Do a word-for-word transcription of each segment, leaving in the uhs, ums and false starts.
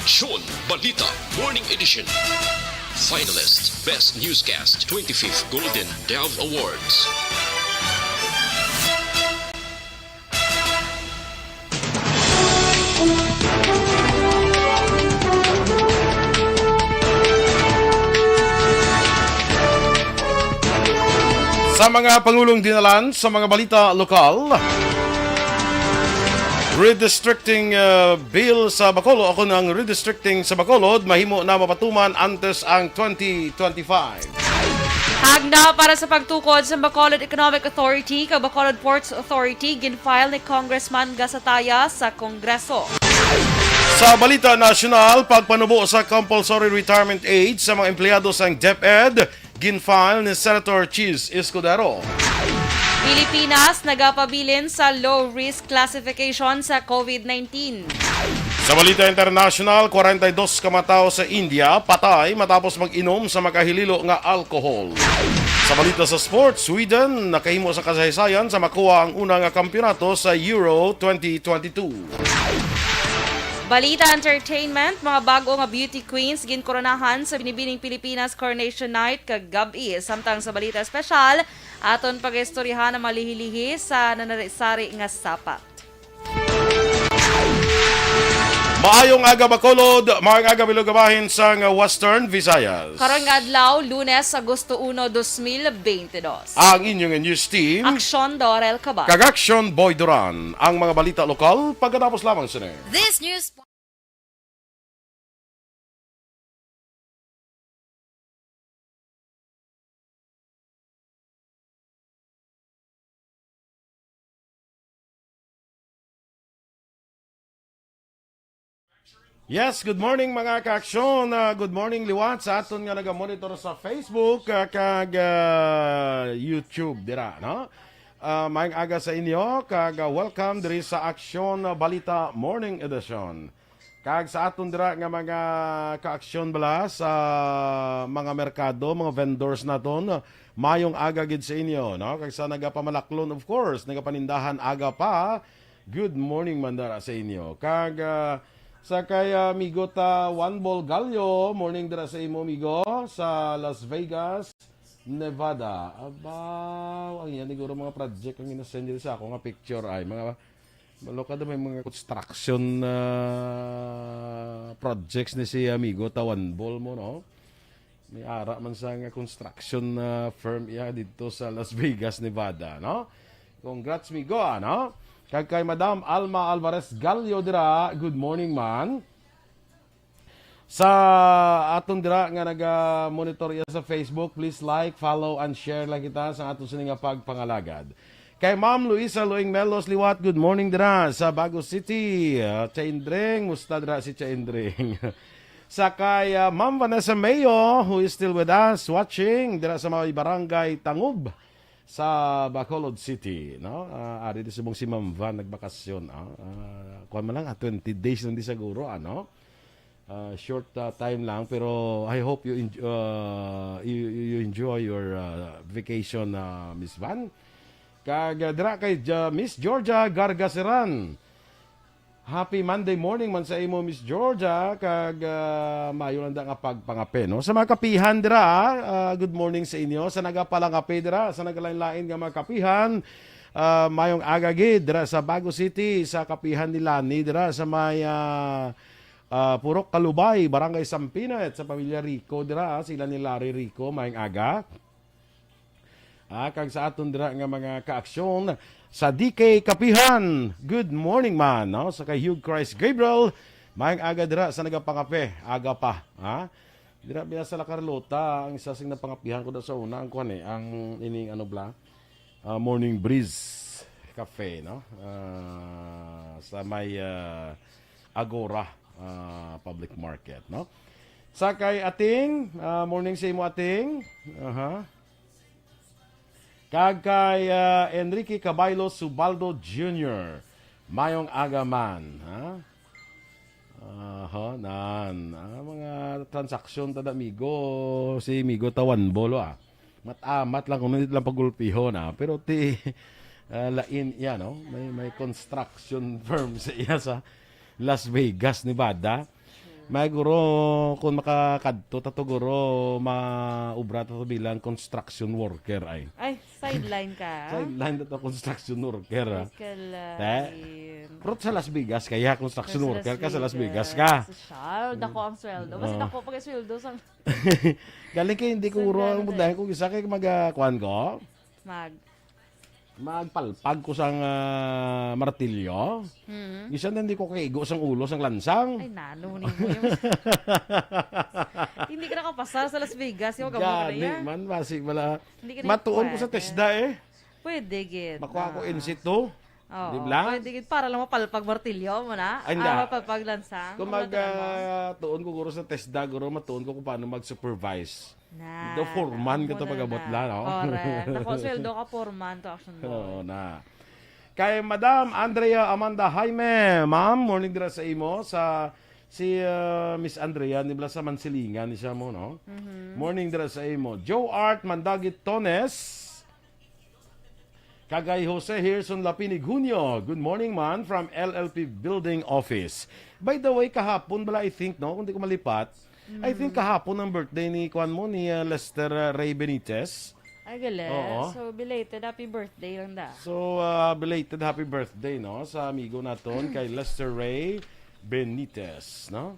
Aksyon Balita Morning Edition. Finalist, Best Newscast, twenty-fifth Golden Dove Awards. Sa mga pangulong dinalan sa mga balita lokal, redistricting, uh, bill sa Bacolod, ako ng redistricting sa Bacolod, mahimo na mapatuman antes ang twenty twenty-five. Hagna para sa pagtukod sa Bacolod Economic Authority kag Bacolod Ports Authority ginfile ni Congressman Gasataya sa Kongreso. Sa balita nasyonal, pagpanubo sa compulsory retirement age sa mga empleyado sang DepEd, ginfile ni Senator Chiz Escudero. Pilipinas nagapabilin sa low-risk classification sa COVID nineteen. Sa balita international, kwarenta y dos ka mga tawo sa India patay matapos mag-inom sa makahililo nga alcohol. Sa balita sa sports, Sweden nakahimo sa kasaysayan sa makuha ang una nga kampiyonato sa Euro twenty twenty-two. Balita entertainment, mga bago nga beauty queens ginkoronahan sa binibining Pilipinas Coronation Night kagab-i. Samtang sa balita espesyal, aton pagaistoryahan ang malihilihi sa nanari-sari nga sapat. Maayong aga, Bacolod. Maayong aga, Bilog nga bahin sang Western Visayas. Karon nga adlaw, Lunes, Agosto uno, dos mil bente dos. Ang inyong news team, Aksyon Dorel Cabal. Kag Aksyon Boy Duran. Ang mga balita lokal, pagkatapos lamang sini. This news Yes, good morning, mga kaaksyon. Ah, good morning liwat sa aton nga nagamonitor sa Facebook, ah, kag, ah, YouTube dira, no? Ah, maayong aga sa inyo, kag, ah, welcome diri sa Aksyon Balita Morning Edition. Kag sa aton dira nga mga kaaksyon bala sa mga merkado, mga vendors naton, maayong aga gid sa inyo, no? Kag sa nagapamalaklon, of course, nagapanindahan, aga pa, good morning man dara sa inyo. Kag, ah, sa kay, ah, amigo ta Juan Bol Gallo, morning dira sa imo, amigo, sa Las Vegas, Nevada. Abaw, ang yan, siguro mga project ang inasend diri sa ako nga picture ay mga, malo ka daw may mga construction, ah, projects ni si amigo ta Juan Bol mo, no? May ara man sa nga construction, ah, firm iya dito sa Las Vegas, Nevada, no? Congrats, migo, ano? Kag kay Madam Alma Alvarez Gallo dira, good morning, man. Sa aton dira nga naga-monitor iya sa Facebook, please like, follow, and share lang kita sa aton sini nga pagpangalagad. Kay Ma'am Luisa Luing Melos liwat, good morning dira sa Bago City. Ah, Chaindring, musta dira si Chaindring? Sa kay, ah, Ma'am Vanessa Mayo, who is still with us, watching dira sa may Barangay Tangub sa Bacolod City, no? Ah, ari di subong si Ma'am Van nagbakasyon, ah. Ah, kuwan man lang, ah, twenty days lang di siguro, ano? Ah, short, ah, time lang, pero I hope you enj-, ah, you, you you enjoy your, ah, vacation, ah, Miss Van. Kag, ah, dira kay Ja-, Miss Georgia Gargaseran. Happy Monday morning man sa imo, Miss Georgia, kag, ah, mayo lang da nga pagpangape, no? Sa mga kapihan dira, ah, good morning sa inyo. Sa nagapalangape dira, sa nagalain-lain nga mga kapihan, ah, mayong aga gid dira sa Bago City, sa kapihan ni Lani dira sa may, ah, ah, Purok Kalubay, Barangay Sampinet, sa pamilya Rico dira, ah, sila ni Larry Rico, mayong aga. Ah, kag sa aton dira nga mga kaaksyon sa D K Kapihan. Good morning, man, no? Sa kay Hugh Christ Gabriel, mayong aga dira sa nagapangape, aga pa, ha? Dira biya sa La Carlota, ang isa sing napangapihan ko da sa una, ang kuwan eh, ang ining ano bla, ah, Morning Breeze Cafe, no? Ah, sa may, ah, Agora, ah, Public Market, no? Sa kay Ating, ah, morning sa imo, Ating. Aha. Kag kay, ah, Enrique Cabaylo Subaldo Junior. Mayong aga man, ha? Aha, nan. Ah, mga transaksyon ta da, amigo. Si amigo ta Juan Bol, ah. Mat-amat lang kung nandito lang pagulpihon, ah. Pero ti, ah, lain iya, no? May, may construction firm sa iya sa Las Vegas, Nevada. May guro, kung makakadto ta to, guro, maubra ta to bilang construction worker, ay. Ay, sideline ka, ah? Sideline ta to, construction worker, ah. Ay, kalain. Te? Pero sa Las Vegas, kaya construction Pero sa worker ka, sa Las Vegas ka. Sosyal, dako ang sweldo. Mas Oo. dako pa kay sweldo sa Galing kay hindi ko Sa guro ang ganda. Budayan kung isa kay mag, ah, kuwan ko. Mag. Magpalpag ko sang, ah, martilyo. Mm. Isa na hindi ko kaigo sang ulo sang lansang. Ay, nalo ni mo yun. Hindi ka nakapasar sa Las Vegas, yung gamot na Gani yan. man, basi wala. Hindi ka Matuon ko sa nagpwede. TESDA eh. Pwede, gid. Makuha ko Ah. N C two. Oo, Di ba? pwede, gid. Para lang mapalpag martilyo mo na. Ay, Ah, hindi. mapalpag lansang. Kung Ang mag, matuon mo. ah, tuon ko guro sa TESDA, guro, matuon ko kung paano mag-supervise. Na, The foreman na, kita muna pag-abot na. lang, no? Correct. Ako, sweldo ka, foreman to action boy. Oo na. Kay Madam Andrea Amanda Jaime, ma'am, morning dira sa imo, sa si, uh, Miss Andrea, ni bala sa Mansilingan, ni siya mo, no? Mhm. Morning dira sa imo. Joe Art Mandagit Tones, kagay Jose Hirson Lapinig Junio. Good morning, man, from L L P Building Office. By the way, kahapon bala, I think, no, kung di ko malipat, I think Mm. kahapon ang birthday ni, kuwan mo, ni, uh, Lester, uh, Ray Benitez. Ay, galing. Oo. So, belated happy birthday lang da. So, uh, belated happy birthday, no, sa amigo naton kay Lester Ray Benitez, no?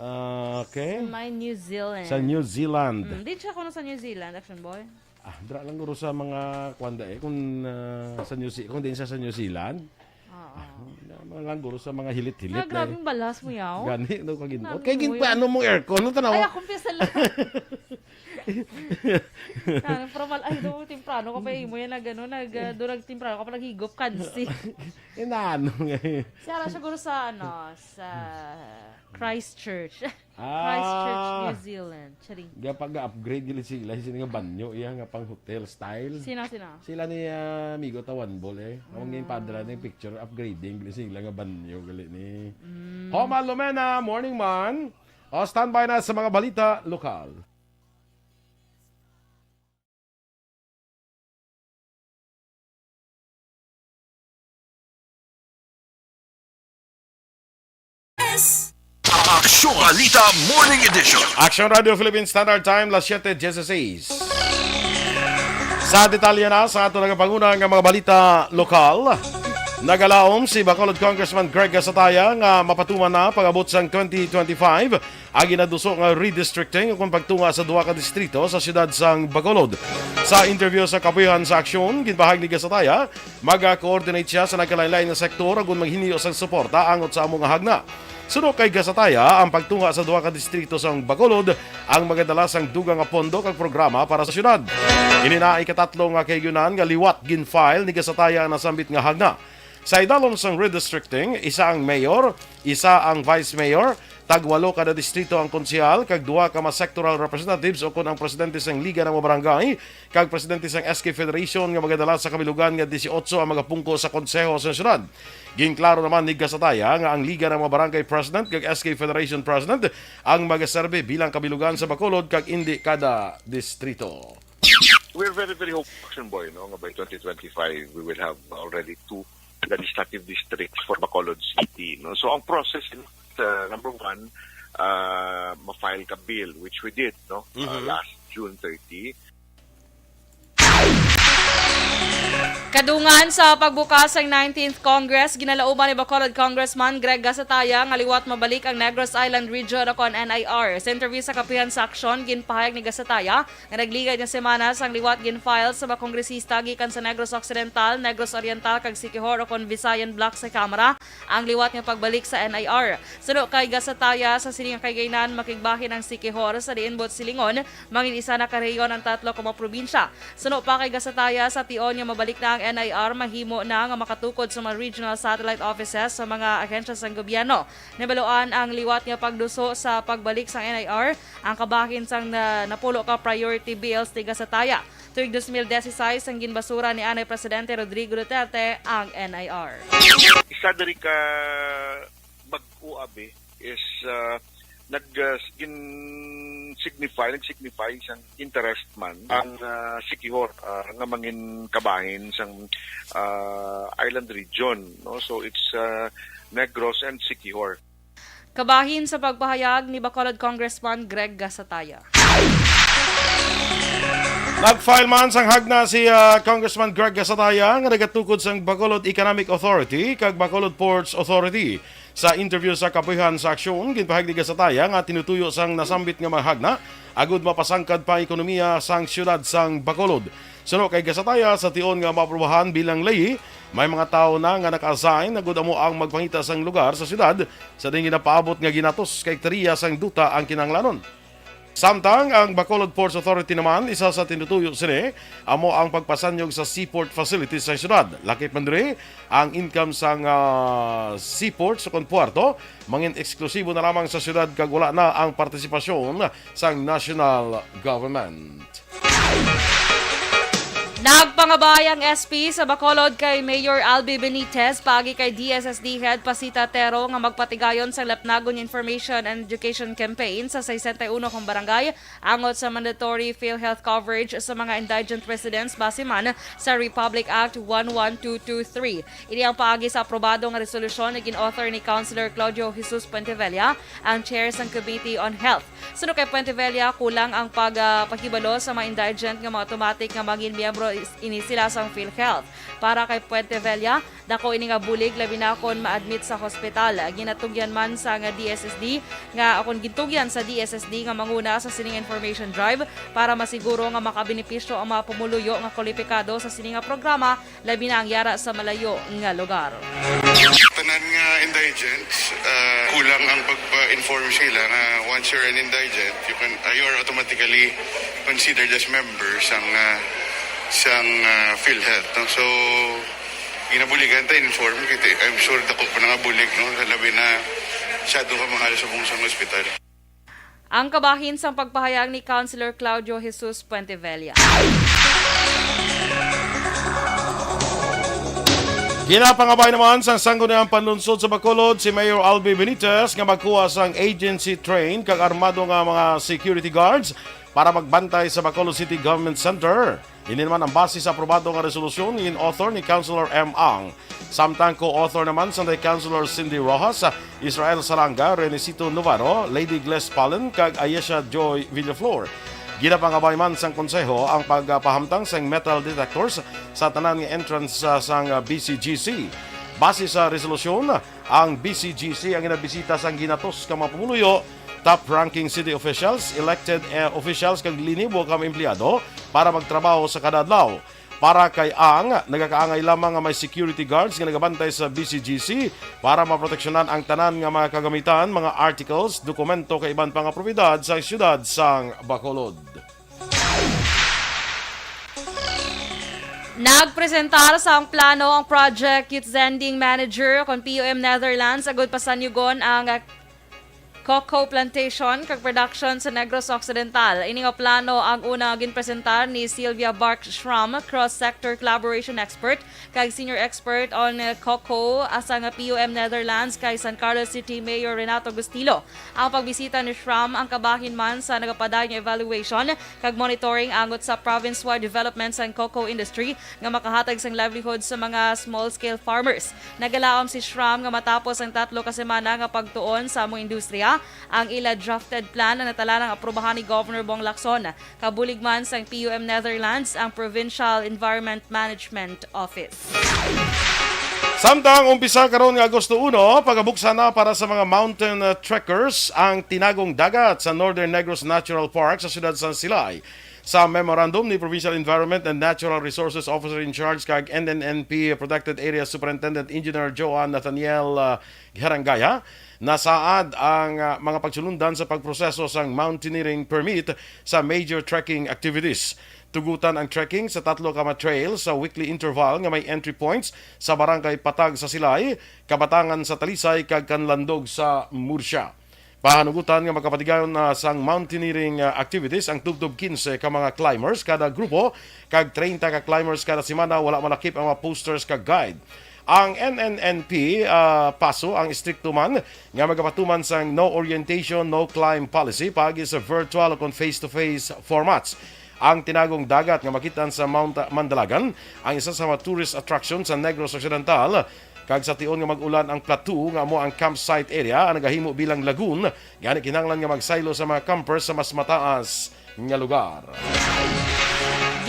Uh, okay. Sa may New Zealand. Sa New Zealand. Mm, di siya kuno sa New Zealand, Action Boy? Ah, dra lang guro sa mga kwanda eh. Kung, uh, sa New Ze-, kung din sa, sa New Zealand, Oo. ah, mga lang guro sa mga hilit-hilit Ah, na grabing eh. balas mo, yaw. Gani, no, kagin-, Nami kay gin-, mo yun. ano mong aircon, no, tanawa? Ay, akong pisa lang. Ano, pero mal-, ay, do, temprano ka pa, imo yan, nag, ano, nag, ah, do, nag, temprano ka pa, naghigop, kansi. Inano nga eh. Si Ara siguro sa, ano, sa Christchurch. Ah. Christchurch, New Zealand. Charing. Gapag-upgrade gili sila, sila nga banyo, iya nga pang hotel style. Sino, sino? Sila ni, ah, amigo Tawanbol eh. Ang Ah. padala ni picture, upgrading gili sila nga banyo, gali ni. Mm. Homa Lumena, morning man. O, standby na sa mga balita lokal. Aksyon Balita Morning Edition. Aksyon Radio Philippine Standard Time, las siete dieciséis. Sa detalye na sa ato nagapanguna nga mga balita lokal, nagalaom si Bacolod Congressman Greg Gasataya nga mapatuman na pag-abot sang twenty twenty-five ang ginaduso nga redistricting ukon pagtunga sa duha ka distrito sa siyudad sang Bacolod. Sa interview sa kapuyahan sa Aksyon, ginpahayag ni Gasataya, maga-coordinate siya sa nagkalain-lain nga sektor agon maghinyo sang suporta angot sa amo nga hagna. Suno kay Gasataya, ang pagtunga sa duha ka distrito sang Bacolod ang magadala sang dugang nga pondo kag programa para sa siyudad. Ini na ikatatlo nga kahigayonan nga liwat gin-file ni Gasataya ang nasambit nga hagna. Sa idalom sang redistricting, isa ang mayor, isa ang vice mayor, tagwalo kada distrito ang konsehal, kag duha ka mga sectoral representatives ukon ang presidente sang Liga ng mga Barangay kag presidente sang S K Federation nga magadala sa kabilugan nga dieciocho ang magapungko sa konseho sa syudad. Ginklaro naman ni Gasataya nga ang Liga ng mga Barangay President kag S K Federation President ang magaserbe bilang kabilugan sa Bacolod kag indi kada distrito. We're very, very hopeful, Action Boy, no, nga by twenty twenty-five, we will have already two legislative districts for Bacolod City, no? So, ang process, uh, number one, uh, ma-file ka bill, which we did, no, uh, Mhm. last June thirty. Kadungan sa pagbukas sang nineteenth Congress, ginalauman ni Bacolod Congressman Greg Gasataya nga liwat mabalik ang Negros Island Region o kon N I R. Sa interview sa kapihan sa Aksyon, ginpahayag ni Gasataya nga nagligad nga semana sang liwat gin-file sa mga kongresista gikan sa Negros Occidental, Negros Oriental, kag Siquijor o kon Visayan Bloc sa Kamara ang liwat nga pagbalik sa N I R. Suno kay Gasataya, sa sini nga kahigayonan makigbahin ang Siquijor, sa diin buot silingon mangin isa na ka rehiyon ang tatlo ka mga probinsya. Suno pa kay Gasataya, sa tion nga mabalik na ang N I R, mahimo na nga makatukod sa mga regional satellite offices sa mga ahensya sang gobyerno. Nabaluan ang liwat nga pagduso sa pagbalik sang N I R, ang kabahin sang na, napulo ka priority bills ni Gasataya. Tuig dos mil dieciséis ang ginbasura ni anay Presidente Rodrigo Duterte ang N I R. Isa diri ka bag-o abi is, ah, nag, ah, gin-signify, nag-signify sang interest man ang, ah, Siquijor, ah, nga mangin kabahin sang, ah, island region, no? So it's, ah, Negros and Siquijor. Kabahin sa pagpahayag ni Bacolod Congressman Greg Gasataya. Nag-file man sang hagna si, ah, Congressman Greg Gasataya nga nagatukod sang Bacolod Economic Authority kag Bacolod Ports Authority. Sa interview sa Kabuhian sa Aksyon, ginpahayag ni Gasataya nga tinutuyo sang nasambit nga mga hagna agud mapasangkad pa ang ekonomiya sang siyudad sang Bacolod. Suno kay Gasataya, sa tion nga maaprubahan bilang ley, may mga tawo na nga naka-assign agud amo ang magpangita sang lugar sa siyudad sa diin ginapaabot nga ginatos ka hektarya sang duta ang kinahanglanon. Samtang ang Bacolod Ports Authority naman, isa sa tinutuyo sini amo ang pagpasanyog sa seaport facilities sa siyudad. Lakip man diri, ang income sang, ah, seaport sukon puerto mangin eksklusibo na lamang sa siyudad kag wala na ang partisipasyon sang national government. Nagpangabay ang S P sa Bacolod kay Mayor Albi Benitez paagi kay D S S D Head Pasita Tero nga magpatigayon sa lapnagon information and education campaign sa sesenta y uno kang barangay angot sa mandatory PhilHealth coverage sa mga indigent residents base man sa Republic Act one one two two three. Ini ang paagi sa aprobado nga resolusyon nga gin-author ni Councilor Claudio Jesus Puentevella, ang chair sang Committee on Health. Suno kay Puentevella, kulang ang pag, ah, paghibalo sa mga indigent nga mga automatic nga mangin miyembro is-, ini sila sang PhilHealth. Para kay Puentevella, dako ini nga bulig, labi na kon ma-admit sa hospital. Ginatugyan man sang D S S D nga, o kon gintugyan sa D S S D nga manguna sa sining information drive para masiguro nga makabenepisyo ang mga pumuluyo nga kwalipikado sa sini nga programa, labi na ang yara sa malayo nga lugar. Tanan nga indigents, ah, kulang ang pagpa-inform sila nga once you're an indigent, you can, ah, you are automatically considered as member sang, ah, sang, ah, PhilHealth, no? So, ginabuligan ta inform kita. I'm sure dako pa na nga bulig, no? Labi na sa duha mahal sa bungsang ospital. Ang kabahin sang pagpahayag ni Councilor Claudio Jesus Puentevella. Ginapangabay naman sang Sangguniang Panlunsod sa Bacolod si Mayor Albi Benitez nga magkuha sang agency trained kag armado nga mga security guards para magbantay sa Bacolod City Government Center. Ini naman ang base sa aprobado nga resolusyon nga gin-author ni Councilor M. Ang. Samtang co-author naman sanday Councilor Cindy Rojas, Israel Salanga, Renesito Novaro, Lady Gles Palen, kag Ayesha Joy Villaflor. Ginapangabay man sang konseho ang pagpahamtang sang metal detectors sa tanan nga entrance sa, sang B C G C. Base sa resolusyon, ang B C G C ang ginabisita sang ginatos ka mga pumuluyo, top-ranking city officials, elected, eh, officials, kag linibo ka mga empleyado para magtrabaho sa kada adlaw. Para kay Ang, nagakaangay lamang nga may security guards nga nagabantay sa B C G C para maproteksyonan ang tanan nga mga kagamitan, mga articles, dokumento, kag iban pa nga propiedad sa siyudad sang Bacolod. Nagpresentar sang plano ang Project Youth Lending Manager kon P U M Netherlands agud pasanyugon ang cocoa plantation kag production sa Negros Occidental. Ini nga plano ang una ginpresentar ni Sylvia Bark Schramm, cross-sector collaboration expert kag senior expert on cocoa sa nga P U M Netherlands kay San Carlos City Mayor Renato Bustillo. Ang pagbisita ni Schramm ang kabahin man sa nagapadayon nga evaluation kag monitoring angot sa province-wide development sang cocoa industry nga makahatag sang livelihood sa mga small-scale farmers. Nagalaom si Schramm nga matapos ang tatlo ka semana nga pagtuon sa among industriya, ang ila drafted plan ang natalanang aprubahan ni Governor Bong Lacson. Kabulig man sang P U M Netherlands ang Provincial Environment Management Office. Samtang umpisa karon nga Agosto uno, pagabuksan na para sa mga mountain, uh, trekkers ang Tinagong Dagat sa Northern Negros Natural Park sa siyudad sa Silay. Sa memorandum ni Provincial Environment and Natural Resources Officer in Charge kag N N N P Protected Area Superintendent Engineer Joan Nathaniel, uh, Harangaya, nasaad ang, uh, mga pagsulundan sa pagproseso sang mountaineering permit sa major trekking activities. Tugutan ang trekking sa tatlo ka mga trail sa weekly interval nga may entry points sa Barangay Patag sa Silay, Kabatangan sa Talisay, kag Kanlandog sa Murcia. Pahanugutan nga makapatigayon na sang mountaineering, ah, activities ang tubtob kinse ka mga climbers kada grupo, kag treinta ka climbers kada semana, wala malakip ang mga posters kag guide. Ang N N N P, ah, PASO ang istrikto man nga magapatuman sang no orientation, no climb policy paagi sa virtual o kon face-to-face formats. Ang Tinagong Dagat nga makit-an sa Mount Mandalagan, ang isa sa mga tourist attraction sa Negros Occidental, Kag sa tion nga mag-ulan ang plateau nga amo ang campsite area ang nagahimo bilang lagoon, gani kinahanglan nga magsaylo sa mga campers sa mas mataas nga lugar.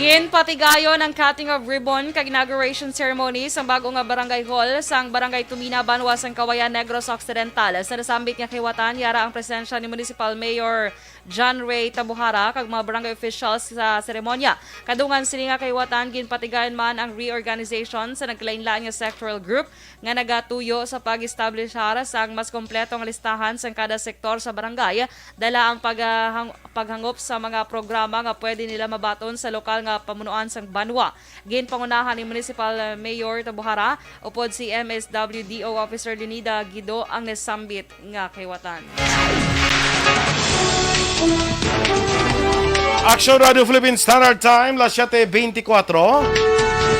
Ginpatigayon ang cutting of ribbon kag inauguration ceremony sang bago nga barangay hall sang Barangay Tumina, Banwa sang Cauayan, Negros Occidental. Sa nasambit nga kahiwatan, yara ang presensya ni Municipal Mayor John Ray Tabuhara kag mga barangay officials sa seremonya. Kadungan sini nga kahiwatan, ginpatigayon man ang reorganization sa nagkalainlain nga sectoral group nga nagatuyo sa pag-establishar sang mas kompleto nga listahan sang kada sektor sa barangay, dala ang paghang-, paghangop sa mga programa nga pwede nila mabaton sa lokal nga pamunuan sang banwa. Ginpangunahan ni Municipal Mayor Tabuhara upod si M S W D O Officer Lenida Guido ang nasambit nga kahiwatan. Action Radio Philippine Standard Time, las siete veinticuatro.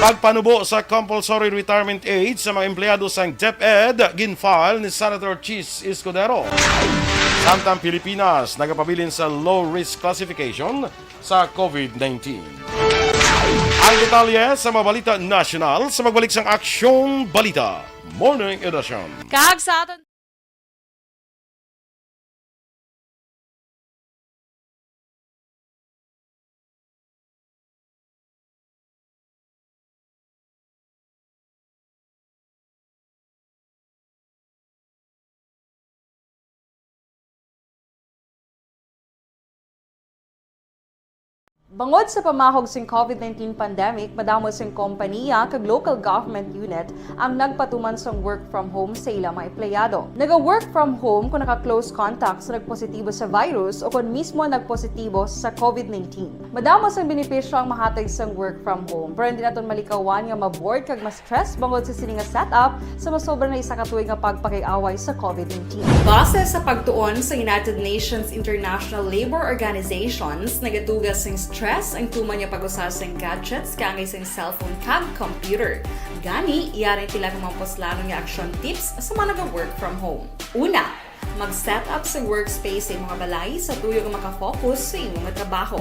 Pagpanubo sa compulsory retirement age sa mga empleyado sang DepEd, ginfile ni Senator Chiz Escudero. Samtang Pilipinas nagapabilin sa low-risk classification sa COVID nineteen. Ang detalye sa mga balita nasyonal sa magbalik sang Aksyon Balita Morning Edition. Kag sa aton Bangod sa pamahog sing COVID nineteen pandemic, madamo sing kompaniya kag local government unit ang nagpatuman sang work from home sa ilang mga empleyado. Naga-work from home kung naka-close contact sa nagpositibo sa virus o kon mismo nagpositibo sa COVID nineteen. Madamo sang benepisyo ang mahatag sang work from home, pero hindi naton malikawan nga ma-bored kag ma-stress bangod sa sini nga setup sa masobra na isa ka tuig nga pagpakig-away sa COVID nineteen. Base sa pagtuon sa United Nations International Labour Organizations, nagatuga sing stress ang tuman nga pag-usa sing gadgets kaangay sing cellphone kag computer. Gani, yari ang pila ka mga puslanon nga action tips sa mga naga-work from home. Una, mag-set up sa workspace sa imong balay sa tuyo nga makafocus sa imo nga trabaho.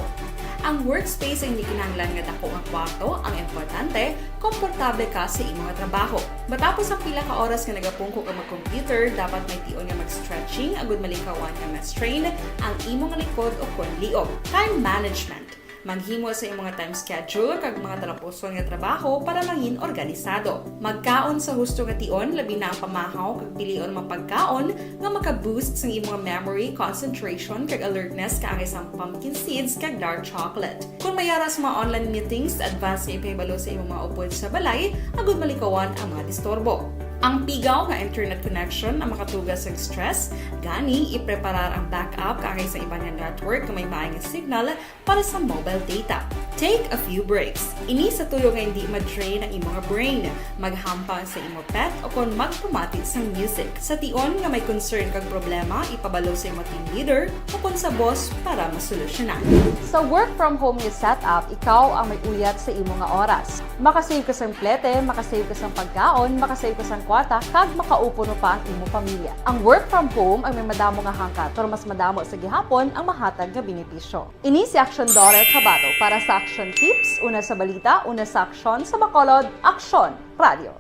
Ang workspace ay hindi kinahanglan nga dako nga kwarto, ang importante, komportable ka sa imo nga trabaho. Matapos ang pila ka oras nga nagapungko ka mag-computer, dapat may tion nga mag-stretching agud malikawan nga ma-strain ang imo nga likod o kon liog. Time management. Maghimo sa imo nga time schedule kag mga talapuson nga trabaho para mangin organisado. Magkaon sa husto nga tion, labi na ang pamahaw kag pilion mga pagkaon nga maka-boost sang imo nga memory, concentration, kag alertness kaangay sang pumpkin seeds kag dark chocolate. Kung may ara sa mga online meetings, advance nga ipahibalo sa imo mga upod sa balay agud malikawan ang mga disturbo. Ang pigaw nga internet connection ang makatuga sang stress, gani ipreparar ang backup kaangay sa iban nga network nga may maay nga signal para sa mobile data. Take a few breaks. Ini sa tuyo nga hindi ma-drain ang imo nga brain. Maghampang sa imo pet o kon magpamati sang music. Sa tion nga may concern kag problema, ipabalo sa imo team leader o kon sa boss para masolusyonan. Sa work from home nga setup, ikaw ang may uyat sa imo nga oras. Makasave ka sang plete, makasave ka sang pagkaon, makasave ka sang kwarta, kag makaupo pa ang imo pamilya. Ang work from home ang may madamo nga hangkat, pero mas madamo sa gihapon ang mahatag nga benepisyo. Ini si Action Doral Cabato para sa Action Tips, una sa balita, una sa aksyon, sa Bacolod, Aksyon Radio.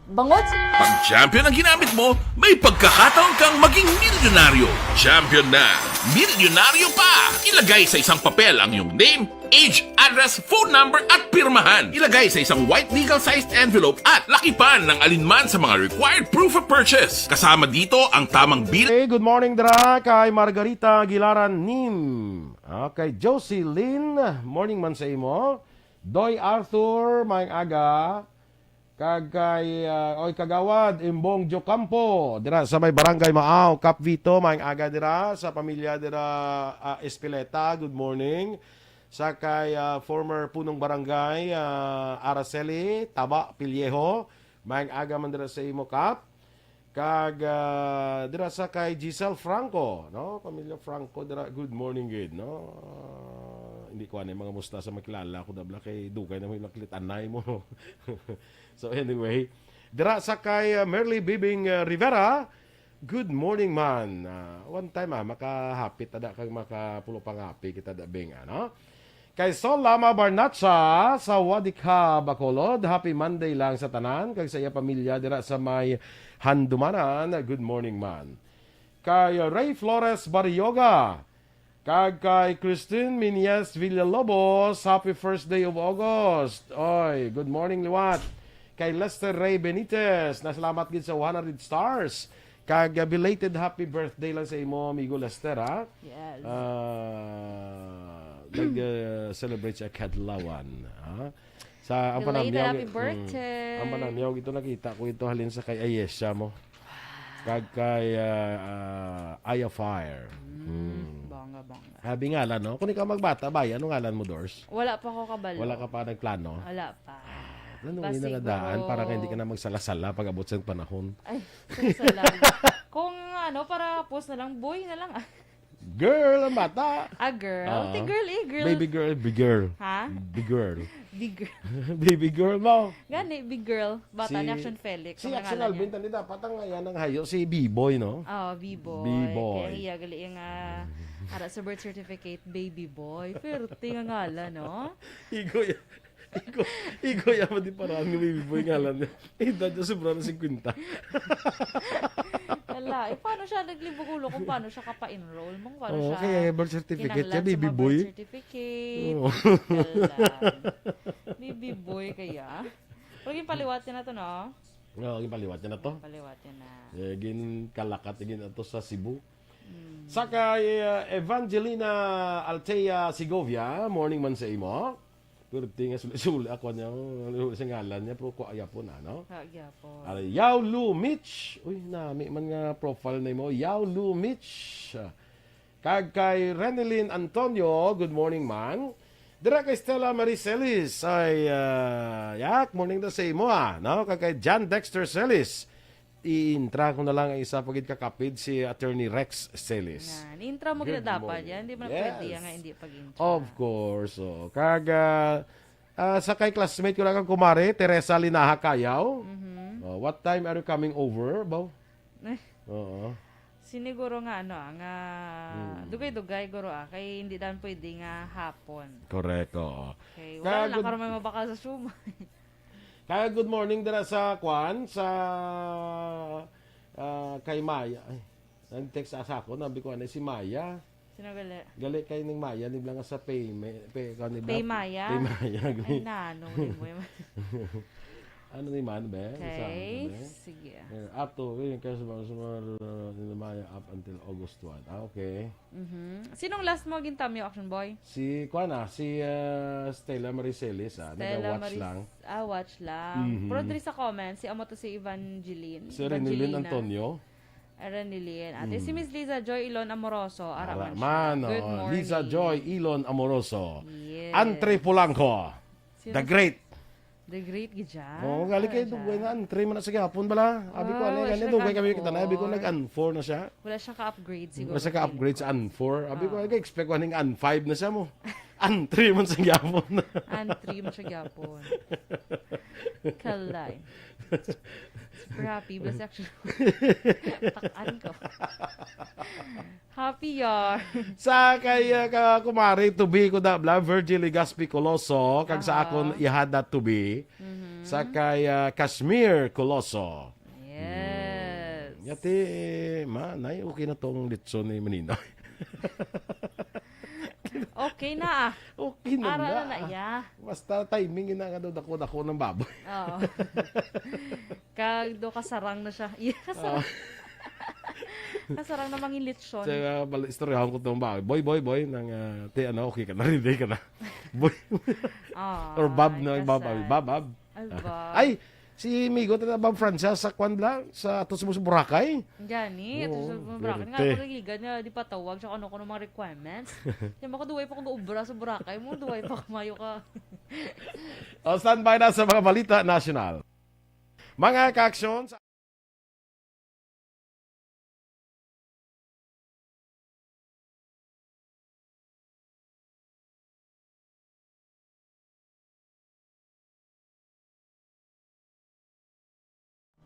Bangod sa Pag Champion ang ginamit mo, may pagkakataon kang maging milyonaryo. Champion na, milyonaryo pa! Ilagay sa isang papel ang iyong name, age, address, phone number, at pirmahan. Ilagay sa isang white legal-sized envelope at lakipan ng alinman sa mga required proof of purchase. Kasama dito ang tamang bill. Hey, good morning dira kay Margarita Gilaran Nim. Okay, Jocelyn, morning man sa imo. Doy Arthur, maayong aga. Kag kay, ah, oy, Kagawad Imbong Jocampo, dira sa may Barangay Maaw, Cap Vito, maayong aga dira sa pamilya dira, ah, Espileta. Good morning. Sa kay, ah, former punong barangay, ah, Araceli Taba Pillejo, maayong aga man dira sa imo, Kap. Kag, ah, dira sa kay Giselle Franco, no? Pamilya Franco dira, good morning gid, no? Ah, hindi ko ani mga musta sa makilala ko dabla kay dugay na mo ilang kilit anay mo, no? So anyway, dira sa kay, ah, Merly Bibing, ah, Rivera, good morning man. Ah, one time, ah, makahapit tada kag makapulo pangapi kita da, Bing, ano? Kay Sol Lama Barnacha sa Wadikha, Bacolod, happy Monday lang sa tanan kag sa iya pamilya dira sa may Handumanan. Good morning, man. Kay Ray Flores Barrioga, kag kay Christine Minyes Villalobos, happy first day of August. Oy, good morning, liwat. Kay Lester Ray Benitez, nasalamat gid sa one hundred stars. Kag, uh, belated happy birthday lang sa imo, amigo Lester, ha? Yes. Ah, nag, uh, celebrate sa Kadlawan, ha? Sa, ang Belated panamyaw, happy mm, birthday. Ang panamyaw, ito nakita ko ito halin sa kay Ayesha mo. Kag kay, ah, ah, Aya Fire. Mm, Mm. bongga, bongga. Happy ngalan, no? Kung ikaw magbata, bay, ano ngalan mo, Dors? Wala pa ko kabalo. Wala ka pa nagplano? Wala pa. Ah, ano Basta yung nagadaan siguro para nga hindi ka na magsala-sala pag abot sa panahon? Ay, salamat. Kung ano, para post na lang, boy na lang. Girl ang bata. Ah, girl? Oo. Ti girl eh, girl. Baby girl, big girl. Ha? Big girl. Big girl. Baby girl mo. Gani, big girl. Bata Si, ni Action Felix, si ang Action ngalan Alvin, niya. Tani, dapat ang yan ang hayo, si B-boy, no? Oh, B-boy. B-boy. Kaya hiya, gali yung, ah, ara sa birth certificate, baby boy. Pero tinga ngalan, no? Igo yan. Igo, igo yan, madi parang ni baby boy ngalan niya. Edad niya sobra na fifty. Ala, eh, paano siya naglibog ulo kung paano siya kapa-enroll? Mong paano Oo, siya kaya birth certificate kinahanglan niya, sa baby mga boy. Birth certificate? Oo. Ala. Baby boy kaya? Pero ginpaliwat niya na to, no? Oo, ginpaliwat niya na to. Ginpaliwat niya na. Eh, ginkalakat, gin ato sa Cebu. Mm. Sa kay, uh, Evangelina Altea Segovia, morning man sa imo. Pirti nga suli-suli ako niya, oh, sa ngalan niya, pero kuha yapon, ano? Kuha yapon. Ala, Yao Lu Mitch. Uy, nami man nga profile na mo. Yao Lu Mitch. Kag kay Renelyn Antonio, good morning, man. Dira kay Stella Marie Celis, ay, ah, yak, morning daw sa imo, ah, no? Kag kay John Dexter Celis, i-intra ko na lang ang isa pa gid ka kapid, si Attorney Rex Celis. Yan, intra mo Good gid dapat morning. Yan, hindi man Yes. Pwede yan nga hindi pag-intra. Of course, oo. Kag, ah, ah, sa kay classmate ko lang ang kumare, Teresa Linaha Cayaw. Mhm. Oh, what time are you coming over, baw? Oo. Siniguro nga, ano, ah, nga Mm. dugay-dugay, guro, ah, kay hindi daw pwede nga hapon. Correct, oo. Okay, Kaya wala lang, good karon may mabakal sa siomay. Kaya good morning dira sa, kwan, sa, ah, kay Maya. Ay, nag-text sa ako, nabi ko, ano, si Maya. Sino gali? Gali kay ning Maya, ni Blanca sa Pay, may, Pay, kwan, ni Blanca. Pay Maya? Pay Maya, Ay, gali. Nano, ni mo yung Ano ni man, be? Isa, Okay, be? Sige. Eh, ato, eh, kasi mga, sa mga, uh, ni Maya up until August one. Ah, okay. Mhm. Sinong last mo gintamyo, Action Boy? Si, kwan na, si, uh, Stella Marie Celis, ah. Stella Naga-watch Marie, lang. Ah, watch lang. Mhm. Pero diri sa comments, si amo to si Evangeline. Si Renilyn Evangelina. Antonio. Renilyn. Ate, Mm. Si Miss Liza Joy Ilon Amoroso, ara Ara man siya. Man, Good oh, morning. Liza Joy Ilon Amoroso. Yes. Antre Polanco. Sino The si Great. The Great gid siya. Oo, gali kay Ara siya. Dugay na, an three man na sa gihapon bala. Abi ko, Wow, ano, wala gani, siya dugay kami naka-unfour. Kita na. Abi ko, nag-unfour na siya. Wala siya ka-upgrade siguro. Wala siya ka-upgrade sa unfour. Abi ko, Oo. Nag-expect ko ning unfive na siya mo. An three man sa gihapon. An three man sa gihapon. Kalay. Super happy. Basta actually, takan ko. Happy yar. Sa kay, uh, ka-, kumari, to be ko da bla, Virgil Legaspi Coloso, kag sa Aha. Akon, ihada to be. Mhm. Sa kay, uh, Kashmir Coloso. Yes. Hmm. Yati, ma, nay, okay na tong litson ni Maninoy. Okay na, ah. Okay na Ara na, na, ah. Ya. Basta timing na nga daw, dako-dako ng baboy. Oo. Kag do kasarang na siya. Iya, kasarang. Ah. Kasarang na mangin lechon. Sa, ah, bal-, istoryahan ko tong ba-, boy, boy, boy, nang, ah, ti, ano, okay ka na, ready ka na. Boy. Ah, Or Bob na, Bob, kasal. Bob, Bob. Ay, Ah. Bob. Ay, si Migo, tata Bob Francis, sa kwan bla, sa ato sa Boracay. Gani, ato Oo, sa Boracay. Nga perte. Ako nagligad nga, di pa tawag siya kung ano, kung ano mga requirements. Di ba ko, duway pa kong gaubra sa Boracay mo, duway pa kumayo ka. O, standby na sa mga balita nasyonal. Mga kaaksyon, sa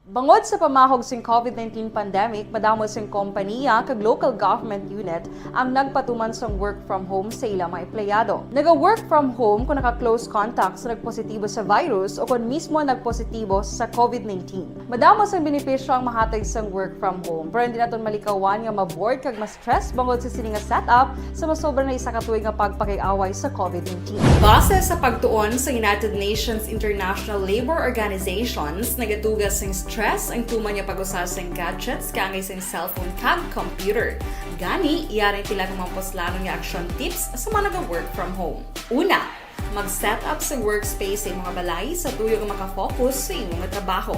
Bangod sa pamahog sing COVID nineteen pandemic, madamo sing kompaniya kag local government unit ang nagpatuman sang work from home sa ilang mga empleyado. Naga-work from home kung naka-close contact sa nagpositibo sa virus o kon mismo nagpositibo sa COVID nineteen. Madamo sang benepisyo ang mahatag sang work from home, pero hindi naton malikawan nga ma-bored kag ma-stress bangod sa sini nga setup sa masobra na isa ka tuig nga pagpakig-away sa COVID nineteen. Base sa pagtuon sa United Nations International Labour Organizations, nagatuga sing stress ang tuman nga pag-usa sing gadgets kaangay sing cellphone kag computer. Gani, yari ang pila ka mga puslanon nga action tips sa mga naga-work from home. Una, mag-set up sa workspace sa imong balay sa tuyo nga makafocus sa imong trabaho.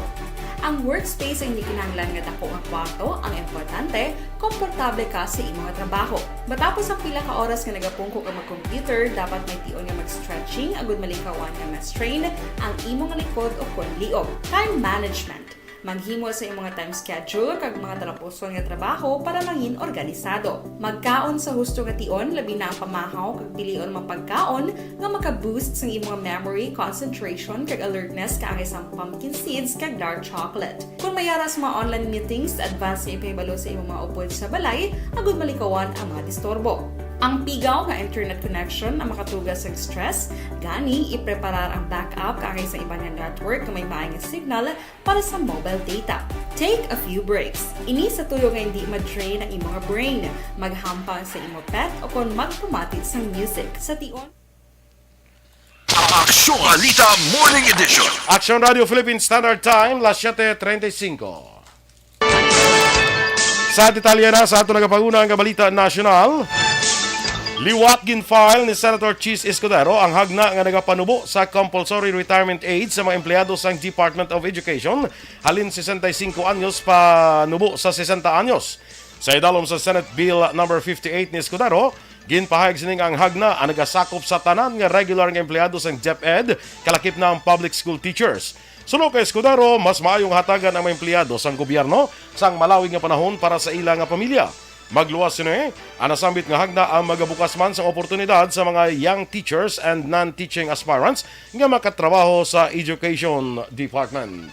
Ang workspace ay hindi kinahanglan nga dako nga kwarto, ang importante, komportable ka sa imong trabaho. Matapos ang pila ka oras nga nagapungko ka mag-computer, dapat may tion nga mag-stretching agud malikawan nga ma-strain ang imong likod o kon liog. Time management. Maghimo sa imong time schedule kag mga talapuson nga trabaho para mangin organisado. Magkaon sa husto nga tion, labi na ang pamahaw kag pilion mga pagkaon nga maka-boost sang imong memory, concentration, kag alertness kaangay sang pumpkin seeds kag dark chocolate. Kung may ara sa mga online meetings, advance nga ipahibalo sa imong mga upod sa balay agud malikawan ang mga disturbo. Ang pigaw nga internet connection ang makatuga sang stress, gani ipreparar ang backup kaangay sa iban nga network nga may maay nga signal para sa mobile data. Take a few breaks. Ini sa tuyo nga hindi ma-drain ang imong brain. Maghampang sa imo pet o kon magpamati sang music. Sa tion, Aksyon Balita Morning Edition. Aksyon Radio Philippine Standard Time, las siete treinta y cinco. Sa detalye na sa ato nagapanguna nga balita nasyonal, liwat gin-file ni Senator Chiz Escudero ang hagna nga nagapanubo sa compulsory retirement age sa mga empleyado sang Department of Education halin sesenta y cinco anyos panubo sa sesenta anyos. Sa idalom sa Senate Bill number fifty-eight ni Escudero, ginpahayag sining ang hagna ang nagasakop sa tanan nga regular nga empleyado sang DepEd, kalakip na ang public school teachers. Suno kay Escudero, mas maayo nga hatagan ang mga empleyado sang gobyerno sang malawig nga panahon para sa ila nga pamilya. Magluwas sini, ang nasambit nga hagna ang magabukas man sang oportunidad sa mga young teachers and non-teaching aspirants nga makatrabaho sa Education Department.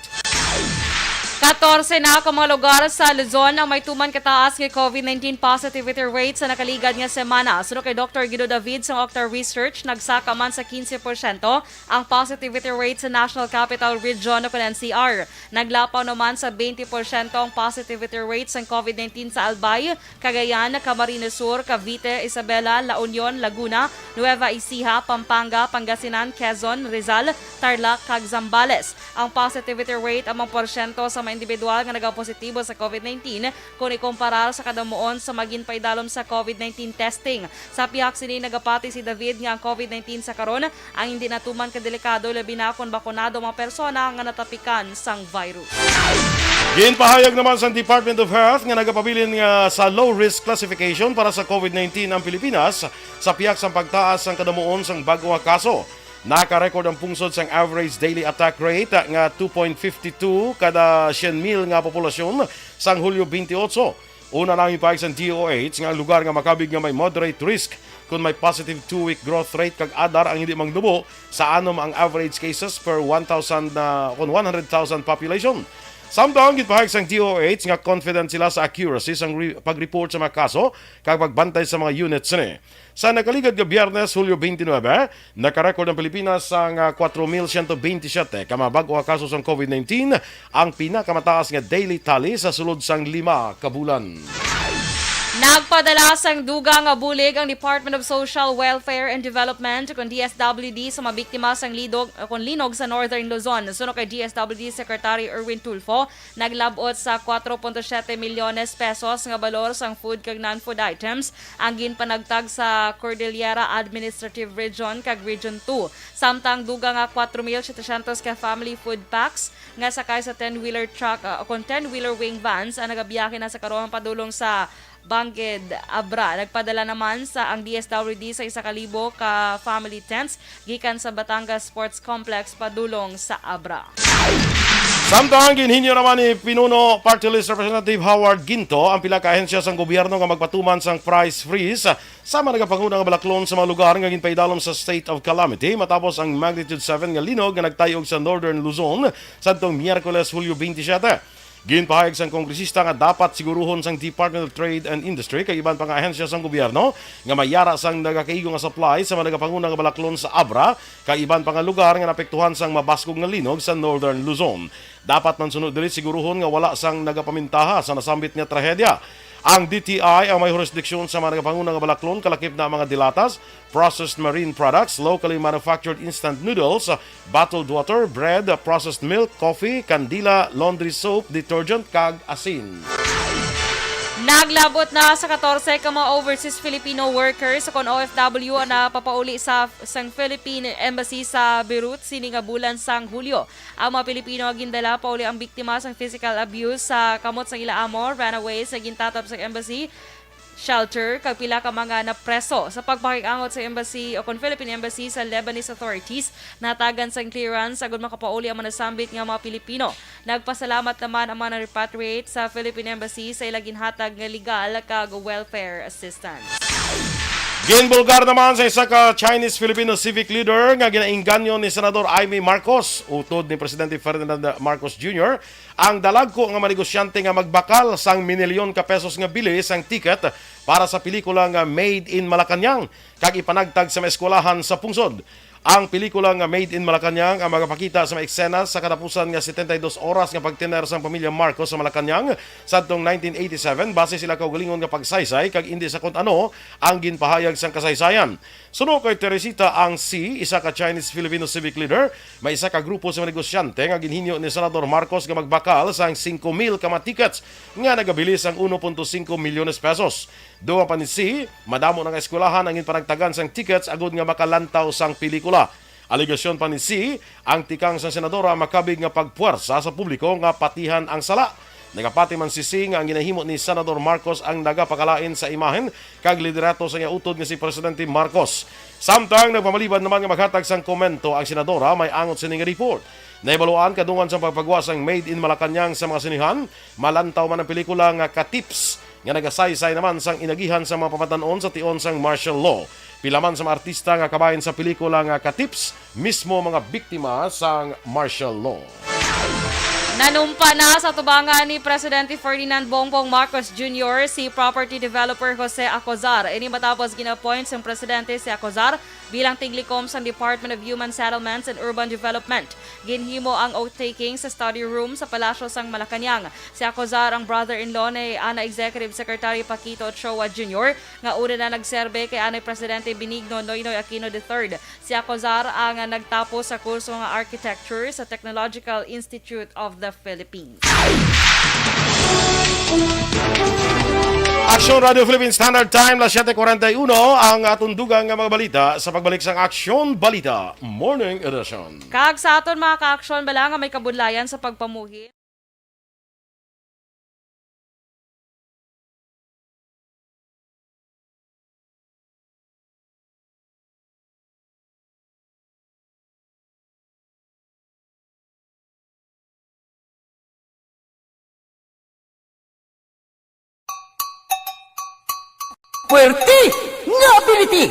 Katorse na ka mga lugar sa Luzon ang may tuman kataas nga COVID nineteen positivity rate sa nakaligad nga semana. Suno kay Doktor Guido David sang Octa Research, nagsaka man sa quince porsyento ang positivity rate sa National Capital Region o kon N C R. Naglapaw naman sa twenty porsyento ang positivity rate sang COVID nineteen sa Albay, Cagayan, Camarines Sur, Cavite, Isabela, La Union, Laguna, Nueva Ecija, Pampanga, Pangasinan, Quezon, Rizal, Tarlac, kag Zambales. Ang positivity rate amo ang porsyento sa mga individual nga nagapositibo sa COVID nineteen kon ikumparar sa kadamuon sa mga ginpaidalom sa COVID nineteen testing. Sa pihak sini, nagapati si David nga ang COVID nineteen sa karon ang hindi natuman ka delikado, labi na kon bakunado ang mga persona nga natapikan sang virus. Ginpahayag naman sang Department of Health nga nagapabilin nga sa low risk classification para sa COVID nineteen ang Pilipinas sa pihak sang pagtaas sang kadamuon sang bag-o nga kaso. Naka-record ang pungsod sang average daily attack rate nga two point five two kada syen mil nga populasyon sang Hulyo twenty-eight. Una na ang ipahayag sang D O H nga ang lugar nga makabig nga may moderate risk kon may positive two-week growth rate kag adar ang hindi mangnubo sa anom ang average cases per one thousand na kon one hundred thousand population. Samtang ginpahayag sang D O H nga confident sila sa accuracy sang re-, pag-report sa mga kaso kag pagbantay sa mga units sini. Sa nakaligad nga Biyernes, Hulyo twenty-nine, nakarecord ang Pilipinas sang, ah, kwatro mil siyento bentisiete ka mga bag-o nga kaso sang COVID nineteen, ang pinakamataas nga daily tally sa sulod sang lima ka bulan. Nagpadala sang dugang nga bulig ang Department of Social Welfare and Development, kon D S W D, sa mga biktima sang lidog, kon linog sa Northern Luzon. Suno kay D S W D Secretary Erwin Tulfo, naglab-ot sa kwatro punto siyete milyones pesos nga balor sang food kag non-food items ang ginpanagtag sa Cordillera Administrative Region kag Region two. Samtang dugang nga kwatro mil setecientos ka family food packs nga sakay sa ten-wheeler truck, ah, kon ten-wheeler wing vans ang nagabiyahe na sa karon padulong sa Bangged, Abra. Nagpadala naman sa ang D S W D sa isa ka libo ka family tents gikan sa Batangas Sports Complex padulong sa Abra. Samtang ginhinyo naman ni Pinuno Party List Representative Howard Ginto ang pila ka ahensya sang gobyerno nga magpatuman sang price freeze sa mga nagapanguna nga balaklon sa mga lugar nga ginpaidalom sa state of calamity matapos ang magnitude seven nga linog nga nagtayog sa Northern Luzon sadtong Miyerkules, Hulyo twenty-seven. Ginpahayag sang kongresista nga dapat siguruhon sang Department of Trade and Industry kag iban pa nga ahensya sang gobyerno nga may yara sang nagakaigo nga supply sa mga nagapanguna nga balaklon sa Abra kag iban pa nga lugar nga naapektuhan sang mabaskog nga linog sa Northern Luzon. Dapat man suno diri siguruhon nga wala sang nagapamintaha sa nasambit nga trahedya. Ang D T I ang may jurisdiksyon sa mga nagapanguna nga balaklon, kalakip na ang mga dilatas, processed marine products, locally manufactured instant noodles, bottled water, bread, processed milk, coffee, kandila, laundry soap, detergent, kag asin. Naglabot na sa katorse ka mga overseas Filipino workers o kon O F W ang napapauli sa sang Philippine Embassy sa Beirut sini nga bulan sang Hulyo. Ang mga Pilipino nga gindala pauli ang biktima sang physical abuse sa kamot sang ila amo, runaways nga gintatap sang embassy shelter, kag pila ka mga napreso. Sa pagpakig-angot sa embassy o kon Philippine Embassy sa Lebanese authorities, nahatagan sang clearance agud makapauli ang mga nasambit nga mga Pilipino. Nagpasalamat naman ang mga na-repatriate sa Philippine Embassy sa ila ginhatag nga legal kag welfare assistance. Ginbulgar naman sa isa ka Chinese-Filipino civic leader nga ginainganyo ni Senador Imee Marcos, utod ni Presidente Ferdinand Marcos Junior ang dalagko nga mga negosyante nga magbakal sang minilyon ka pesos nga bili sang ticket para sa pelikula nga Made in Malacañang kag ipanagtag sa mga eskwelahan sa pungsod. Ang pelikula nga Made in Malacañang ang magapakita sa mga eksena sa katapusan nga setenta y dos oras nga pagtener sang pamilya Marcos sa Malacañang sadtong nineteen eighty-seven, base sila kaugalingon nga pagsaysay kag indi sa kon ano ang ginpahayag sang kasaysayan. Suno kay Teresita Ang Si, isa ka Chinese-Filipino civic leader, may isa ka grupo sa mga negosyante nga ginhinyo ni Senador Marcos nga magbakal sang singko mil ka mga tickets nga nagabilis sang uno punto singko milyones pesos. Dugang pa ni Si, madamo na nga eskwelahan ang ginpanagtagan sang tickets agud nga makalantaw sang pelikula. Alegasyon pa ni Si, ang tikang sang senadora makabig nga pagpuwersa sa publiko nga patihan ang sala. Nagapati man si Si nga ang ginahimo ni Senador Marcos ang nagapakalain sa imahen kag liderato sa iya utod nga si Presidente Marcos. Samtang nagpamaliban naman nga maghatag sang komento ang senadora may angot sini nga report. Nahibaluan kadungan sang pagpagwa sang Made in Malacañang sa mga sinehan, malantaw man ang pelikula nga Katips nga nagasaysay naman sang inagihan sa mga pamatan-on sa tion sang martial law. Pila man sa mga artista nga kabahin sa pelikula nga Katips, mismo mga biktima sang martial law. Nanumpa na sa tubangan ni Presidente Ferdinand Bongbong Marcos Junior si property developer Jose Acozar. Ini matapos gin-appoint sang presidente si Acozar bilang tiglikom sang Department of Human Settlements and Urban Development. Ginhimo ang oath-taking sa study room sa Palasyo sang Malacañang. Si Acozar ang brother-in-law ni ana Executive Secretary Paquito Ochoa Junior, nga una na nagserbe kay anay Presidente Benigno Noynoy Aquino the third. Si Acozar ang nagtapos sa kurso nga Architecture sa Technological Institute of the Philippines. Aksyon Radio Philippine Standard Time, las siete cuarenta y uno, ang aton dugang nga mga balita sa pagbalik sang Aksyon Balita Morning Edition. Kag sa aton mga ka-aksyon bala nga may kabudlayan sa pagpamuhi. Puwerte nga ability!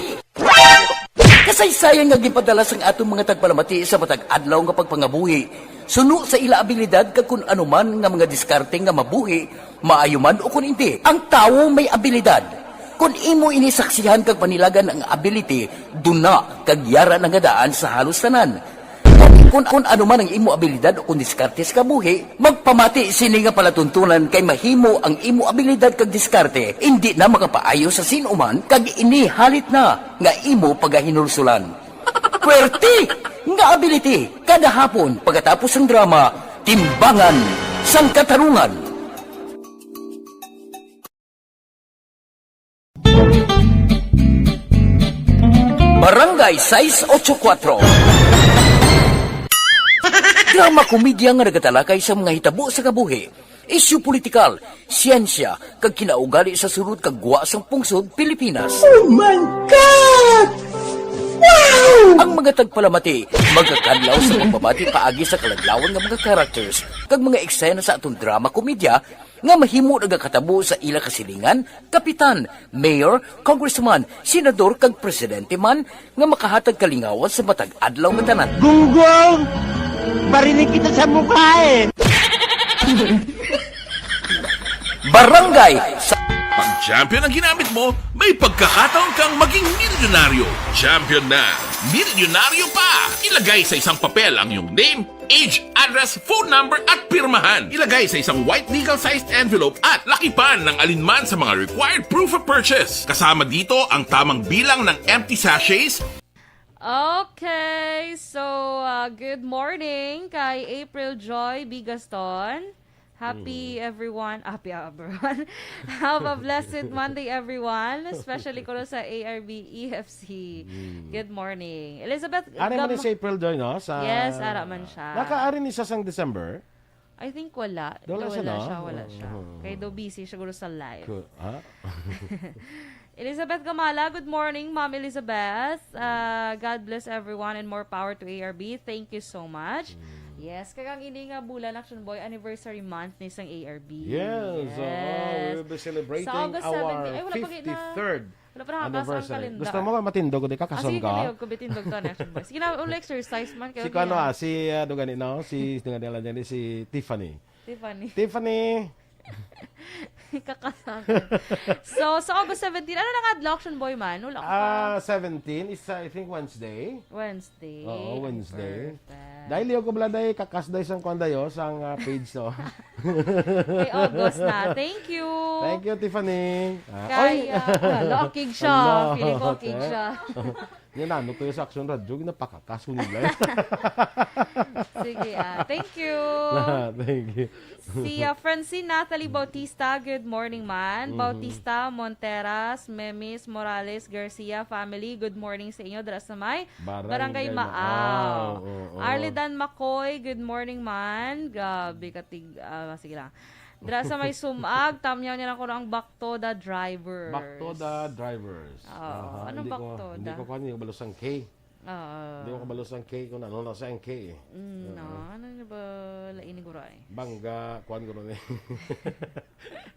Kasaysayan nga ginpadala sang aton mga tagpalamati sa matag adlaw nga pagpangabuhi, suno sa ila abilidad kag kun ano man nga mga diskarte nga mabuhi, maayo man o kun indi. Ang tawo may abilidad. Kun imo ini saksihan kag panilagan ang ability, duna kag yara na nga daan sa halos tanan. Kun, kun ano man ang imo abilidad o kun diskarte sa kabuhi, magpamati sini nga palatuntunan kay mahimo ang imo abilidad kag diskarte indi na makapaayo sa sin-o man kag ini halit na nga imo pagahinulsulan. Puwerte nga ability kada hapon pagkatapos sang drama, Timbangan sang Katarungan. Barangay sais ocho kuwatro. Drama komedya nga nagatalakay sa mga hitabo sa kabuhi, isyu politikal, siyensya, kag kinaugali sa sulod kag gwa sang pungsod Pilipinas. Oh my God! Wow! Ang Nga tagpalamati, magakadlaw sa pagbabati paagi sa kaladlawan nga mga characters kag mga eksena sa aton drama komedya nga mahimo nagakatabo sa ila kasilingan, kapitan, mayor, congressman, senador kag presidente man nga makahatag kalingawan sa matag adlaw nga tanan. Gunggong! Barinig kita sa mukha eh! Barangay sa Pag champion ang ginamit mo, may pagkakataon kang maging milyonaryo. Champion na milyonaryo pa! Ilagay sa isang papel ang iyong name, age, address, phone number, at pirmahan. Ilagay sa isang white legal-sized envelope at lakipan ng alinman sa mga required proof of purchase. Kasama dito ang tamang bilang ng empty sachets. Okay, so, uh, good morning kay April Joy Bigaston. Happy Mm. everyone, happy everyone. Have a blessed Monday, everyone, especially kuno sa A R B E F C. Mm. Good morning. Elizabeth Ari man Gam- ni si April Joy, no? Sa Yes, ara man siya. Nakaari ni siya sang December? I think wala. Wala Daw siya, wala no? siya, wala siya. Oo. Kay daw busy siguro sa life. Ku-, ha? Elizabeth Gamala, good morning, Ma'am Elizabeth. Uh, God bless everyone and more power to A R B. Thank you so much. Mm. Yes, kag ang ini nga bulan, Action Boy, anniversary month ni sang A R B. Yes, oo, we Yes. will be celebrating Sa August our seventeen. Ay, wala pa gid na. fifty-third Wala pa nakakasang anniversary. kalenda. Gusto mo matindog, di ka Ah, sige, kasangga? Kaliyog ko, bitindog to, Action Boy. Sige na, uli exercise man kayo Si kano, niya. ah, si, ah, ano gani, no? Si, ano gani, alam niya ni, si Tiffany. Tiffany. Tiffany! Kakasakit. So, sa August seventeen, ano na nga adlaw, Action Boy man? Wala ko pa. Ah, seventeen is, I think, Wednesday. Wednesday. Oo, Ay, Wednesday. perfect. Dahil liyo ko bala, day, kakas, day, sang kwan, dayo, sang, ah, page, no? Kay August na. Thank you. Thank you, Tiffany. Ah, Kay, oy! ah, hala, okay siya. Hala, Feeling ko okay te. siya. Yan, ano to yung sa Action Radio, ginapakakas ko nila. Sige, ah. Thank you. Thank you. Si, ah, Francine Natalie Bautista, good morning, man. Mhm. Bautista, Monteras, Memis, Morales, Garcia family, good morning sa inyo. Dira sa may Barangay Barangay Maaw. Maaw, oo. Arlidan Macoy, good morning, man. Grabe, katig-, ah, sige lang. Dira sa may Sumag, tamyaw niya na ko ang Baktoda Drivers. Baktoda Drivers. Oo. Aha, Anong hindi ko, Baktoda? hindi ko kuwan, hindi ko balos ang K. Oo. Hindi ko kabalo sang K kung ano na sa ang K eh. Mm, no. Oo. Ano na ba lain ni Guray? Bangga, kuwan ko rin eh.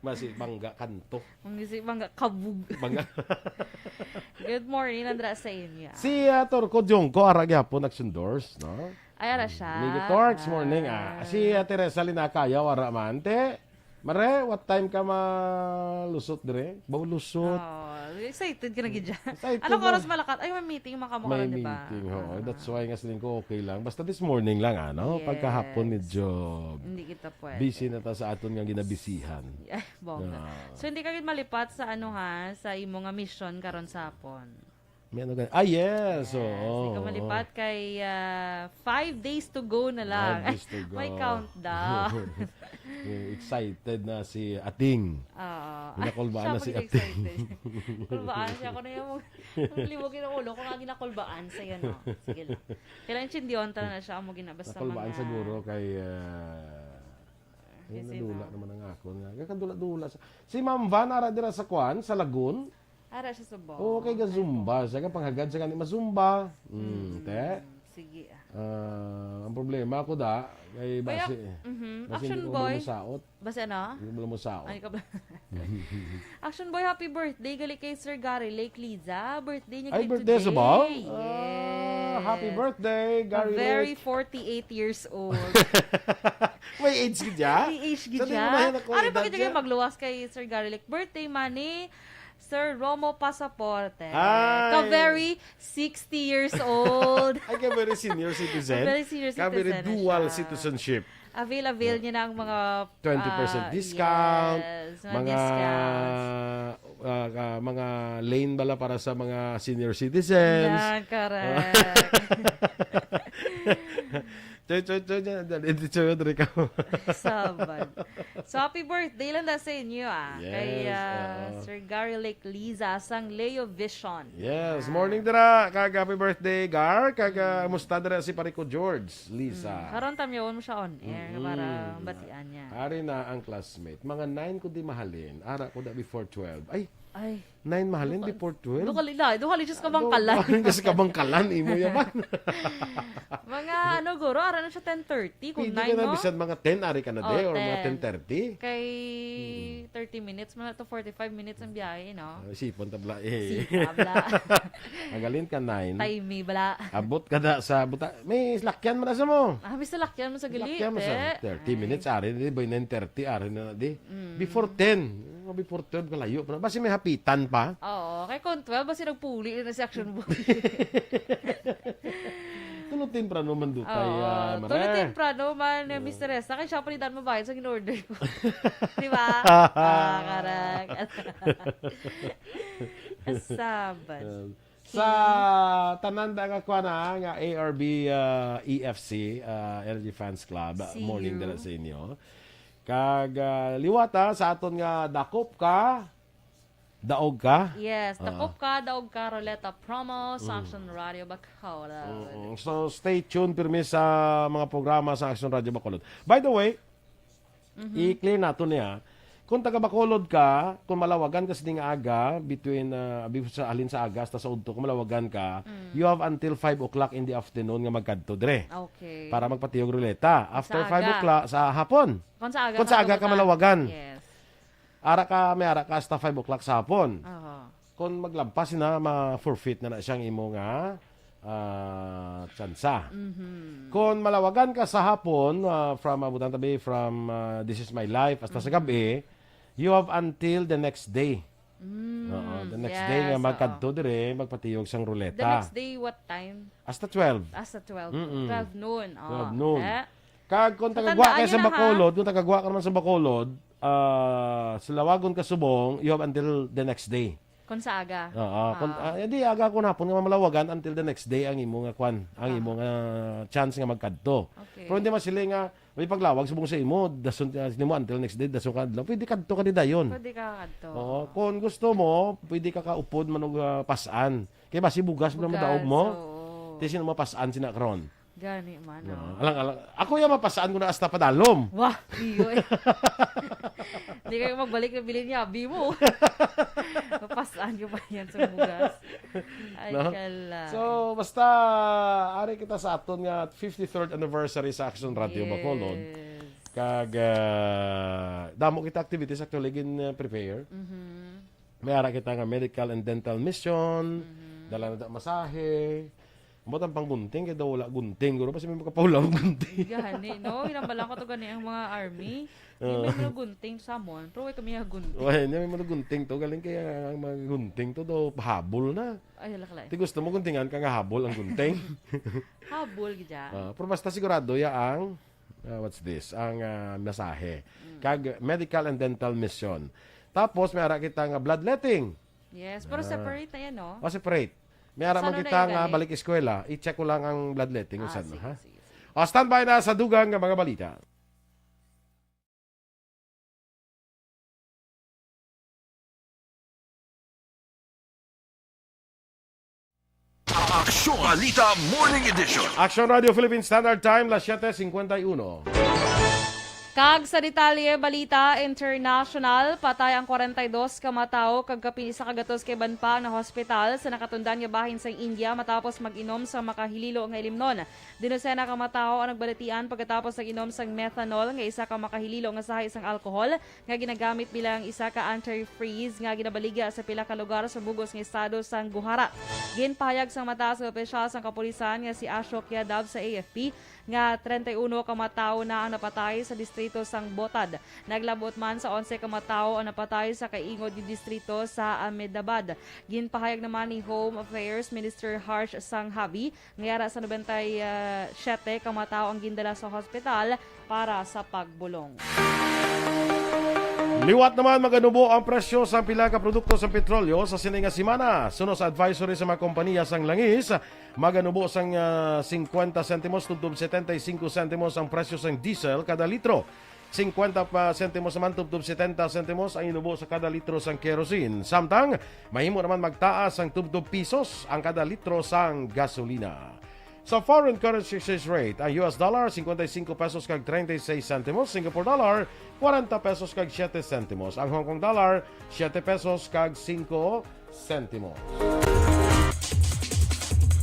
Masi bangga kanto. Ang isi bangga kabug. Bangga. Good morning, Andra, sa inyo. Si, ah, Torco Jongco, ara gyapon, nag-endorse, no? Ay, ara siya. Miggy Torx, morning, ah. Si, ah, Teresa Linacaya, wara man, te. Mare, what time ka malusot dire? Baw lusot. Oh, excited ka na gid dyan. Excited Anong na. oras malakat? Ay, may meeting, makamukaran, May di ba? meeting, ho. Ah. That's why nga siling ko okay lang. Basta this morning lang, ano? Yes. Pagkahapon medyo Hindi kita pwede. busy na ta sa aton nga ginabisihan. Ay, bongga. Ah. So, hindi ka gid malipat sa ano, ha, sa imo nga mission karon sa hapon? May ano gani? Ah, yes, Yes, oo, ikaw oo. malipat kay, ah, five days to go na lang. Five days to May go. countdown. Eh, excited na si Ating. Oo. Ginakulbaan Siya na si pag Ating. excited. Kulbaan siya. Ako na yung, yung libog yung ulo ko nga ginakulbaan sa yan, no? Sige lang. Kailangan chindiyon talaga na siya. Amo ginabasa Nakulbaan mga siguro kay, ah, Kasi ayun, nadula ba? naman ang akon nga. Kakadula-dula sa, si Ma'am Van, ara dira sa kwan, sa Lagun. Ara siya sa ba? Oo, kay ga-zumba siya. Kay panghagad siya gani ma-zumba. Mm, Mm, te. sige, ah. Ah, ang problema ko da, kay Kaya, basi, mhm. basi hindi Action ko Boy. mamusaot. Basi ano? Hindi mo mamusaot. Ay, ka ba? Action Boy, happy birthday. Gali kay Sir Gary Lake Liza. Birthday niya Ay, gid birthday sa today. ba? Ah, Yes. happy birthday, A Gary very Lake. forty-eight years old. May age gid siya? May age gid Sa siya. tingin mo, nahin ako, Ano edad pa kita siya? kayo magluwas kay Sir Gary Lake? Birthday man ni Sir Romo Pasaporte. Ay. Ka very sixty years old. Ay, ka very senior citizen? Ka very senior Ka very citizen na dual siya. citizenship. Avail, avail niya na ang mga, Twenty percent ah, discount, yes, mga mga, discounts. ah, ah, mga lane bala para sa mga senior citizens. Yeah, correct. Choy, choy, choy, choy, dali, dali, choy, dali ka. Sabad. So, happy birthday lang na sa inyo, ah. Kay, Yes, ah, oo. Sir Gary Lake Liza sang Leo Vision. Yes, Ah. morning dira. Kag happy birthday, Gar. Kag, ah, Mm. musta dira si Pare ko George, Liza? Mm. Karon tamyawon mo siya on air nga para Mm-mm. batian niya. Ari na ang classmate. Mga nine ko di mahalin. Ara ko na before twelve. Ay, Ay. Nine mahalin before twelve? Duha li-, duha li just kabangkalan. Duha li just kabangkalan, imo yaman. Mga ano, guro, ara na siya ten thirty, kung Pwede nine, ka na, no? Bisan mga ten, ari ka na, Oh, de, or mga ten. Ten thirty. Kay Mm. thirty minutes man to forty-five minutes ang biyahe, no? Ah, sipon tabla, eh. Sipon tabla. Magalin ka, nine. Timey bala. Abot ka na sa buta-, may lakyan man na sa mo. Ah, may salakyan mo sa gali, Lakyan mo sa te. thirty Ay. minutes, ari na, di ba, nine thirty, ari na, di? Mm. Before ten. Mga before twelve, kalayo pa na. Basi may hapitan pa. Oo, kay kung twelve, basi nagpuli na si Action Boy. Tulo temprano man dutay, Oo, ah, tulo Mare. temprano man, eh, Oo. Miss Teresa, kay siya pa ni Dan mabayad sa in-order ko. Di ba? Ah, karak. Kasaban. Um, sa tanan da nga kuan, ah, nga A R B, ah, E F C, ah, L G Fans Club, ah, See morning you. dala sa inyo. Kag, ah, liwat, ah, sa aton nga dakop ka, daog ka. Yes, Ah. dakop ka, daog ka, Roleta promo sa Mm. Action Radio Bacolod. Mm-mm. So, stay tuned pirmi sa mga programa sa Action Radio Bacolod. By the way, Mhm. i-clear nato niya. Kung taga Bacolod ka, kung malawagan ka sining aga, between, ah, bef-, sa, halin sa aga hasta sa udto, kung malawagan ka, Mm. you have until five o'clock in the afternoon nga magkadto dire. Okay. Para magpatiyog ruleta. After Sa five aga. o'clock sa hapon. Kung sa aga Kung ka sa aga ka malawagan. Yes. Ara ka, may ara ka hasta five o'clock sa hapon. Aha. Kung maglampas na, ma-forfeit na na siyang imo nga, ah, tsansa. Mhm. Kung malawagan ka sa hapon, ah, from, ah, butang tabi, from, ah, This Is My Life, hasta sa Mhm. gabi, you have until the next day. Mm, Oo, the next yes, day nga oo. magkadto dire, magpatiyog sang ruleta. The next day, what time? Hasta twelve. Hasta twelve. Mm-mm. Twelve noon. Oh, Twelve noon. eh. Kag kung So, tagagwa tandaan ka niyo sa na, ha? Bacolod, kung tagagwa ka naman sa Bacolod, ah, sa Lawagon ka subong, you have until the next day. Kung sa aga. Oo, kung, Ah. ah, hindi, aga kung hapon nga mamalawagan until the next day ang imo nga kwan, ang Ah. imo nga chance nga magkadto. Okay. Pero hindi man sila nga, may paglawag subong sa imo, dason ka, nimo until next day, dason ka adlaw. Pwede kadto ka di dayon. Pwede ka kadto. Oo, kung gusto mo, pwede ka kaupod man og, ah, pasan. Kay basi bugas man ang Bugas, madaog mo. Oo. Ti sino mapasan sina karon? Gani man, No. oh. Alang, alang. Ako yung mapasaan ko na hasta padalom. Wah, iyo eh. Hindi kayo magbalik na bilin niya, abi mo. Mapasaan ko pa yan sa bugas. Ay, No? kala. So, basta, ari kita sa aton nga fifty-third anniversary sa Action Radio Yes. Bacolod. Kag, ah, damo kita activities actually gin, uh, prepare. Mhm. May ara kita nga medical and dental mission, Mhm. dala na ta masahe. Ambot ang panggunting, kay daw wala gunting, guro, basi may makapahulawag gunting. Gani, no? Hinambal lang ko to gani ang mga army. Hindi Oo. may mga gunting sa amon, pero way kami nga gunting. Way, hindi may mga gunting to. Galing kaya ang mga gunting to, daw pahabol na. Ay, hala, kalay. Ti gusto mo guntingan ka nga habol ang gunting? Habol, gid, ah. Ah, pero basta sigurado ya ang, ah, what's this? Ang, ah, masahe. Mm. Kag medical and dental mission. Tapos, may ara kita nga bloodletting. Yes, pero Ah. separate na yan, no? Oh, separate. May ara Sa man ano na kita yan nga gani? balik eskwela. I-check ko lang ang bloodletting kung Ah, saan, sige, ha? sige, sige. Oh, standby na sa dugang nga mga balita. Aksyon Balita Morning Edition. Aksyon Radio Philippine Standard Time, las siete cincuenta y uno. Kag sa detalye, balita international, patay ang kwarenta y dos ka matawo kag kapin isa ka gatos ka iban pa ang nahospital sa nakatundan nga bahin sa India matapos mag-inom sa makahililo nga ilimnon. Dinusena ka matawo ang nagbalatian pagkatapos nag-inom sang methanol nga isa ka makahililo nga sahi sang alcohol nga ginagamit bilang isa ka antifreeze nga ginabaligya sa pila ka lugar sa bug-os nga estado sang Gujarat. Ginpahayag sang mataas nga opisyal sang kapulisan nga si Ashok Yadav sa A F P nga treinta y uno ka matawo na ang napatay sa distrito sang Botad. Naglabot man sa onse ka matawo ang napatay sa kaingod nga distrito sa Ahmedabad. Ginpahayag naman ni Home Affairs Minister Harsh Sanghavi nga yara sa nobenta y siete ka mga tawo ang gindala sa hospital para sa pagbulong. Liwat naman, maganubo ang presyo sa pila ka produkto sa petrolyo sa sini nga semana. Suno sa advisory sa mga kompanya sang langis, maganubo sang, ah, singkwenta sentimos tubtob setenta y cinco sentimos ang presyo sang diesel kada litro. Singkwenta pa sentimos naman tubtob setenta sentimos ang inubo sa kada litro sang kerosene. Samtang, mahimo naman magtaas ang tubtob pisos ang kada litro sang gasolina. Sa foreign currency exchange rate, ang U S dollar, cincuenta y cinco pesos kag treinta y seis centimos, Singapore dollar, cuarenta pesos kag siete centimos, ang Hong Kong dollar, siete pesos kag cinco centimos.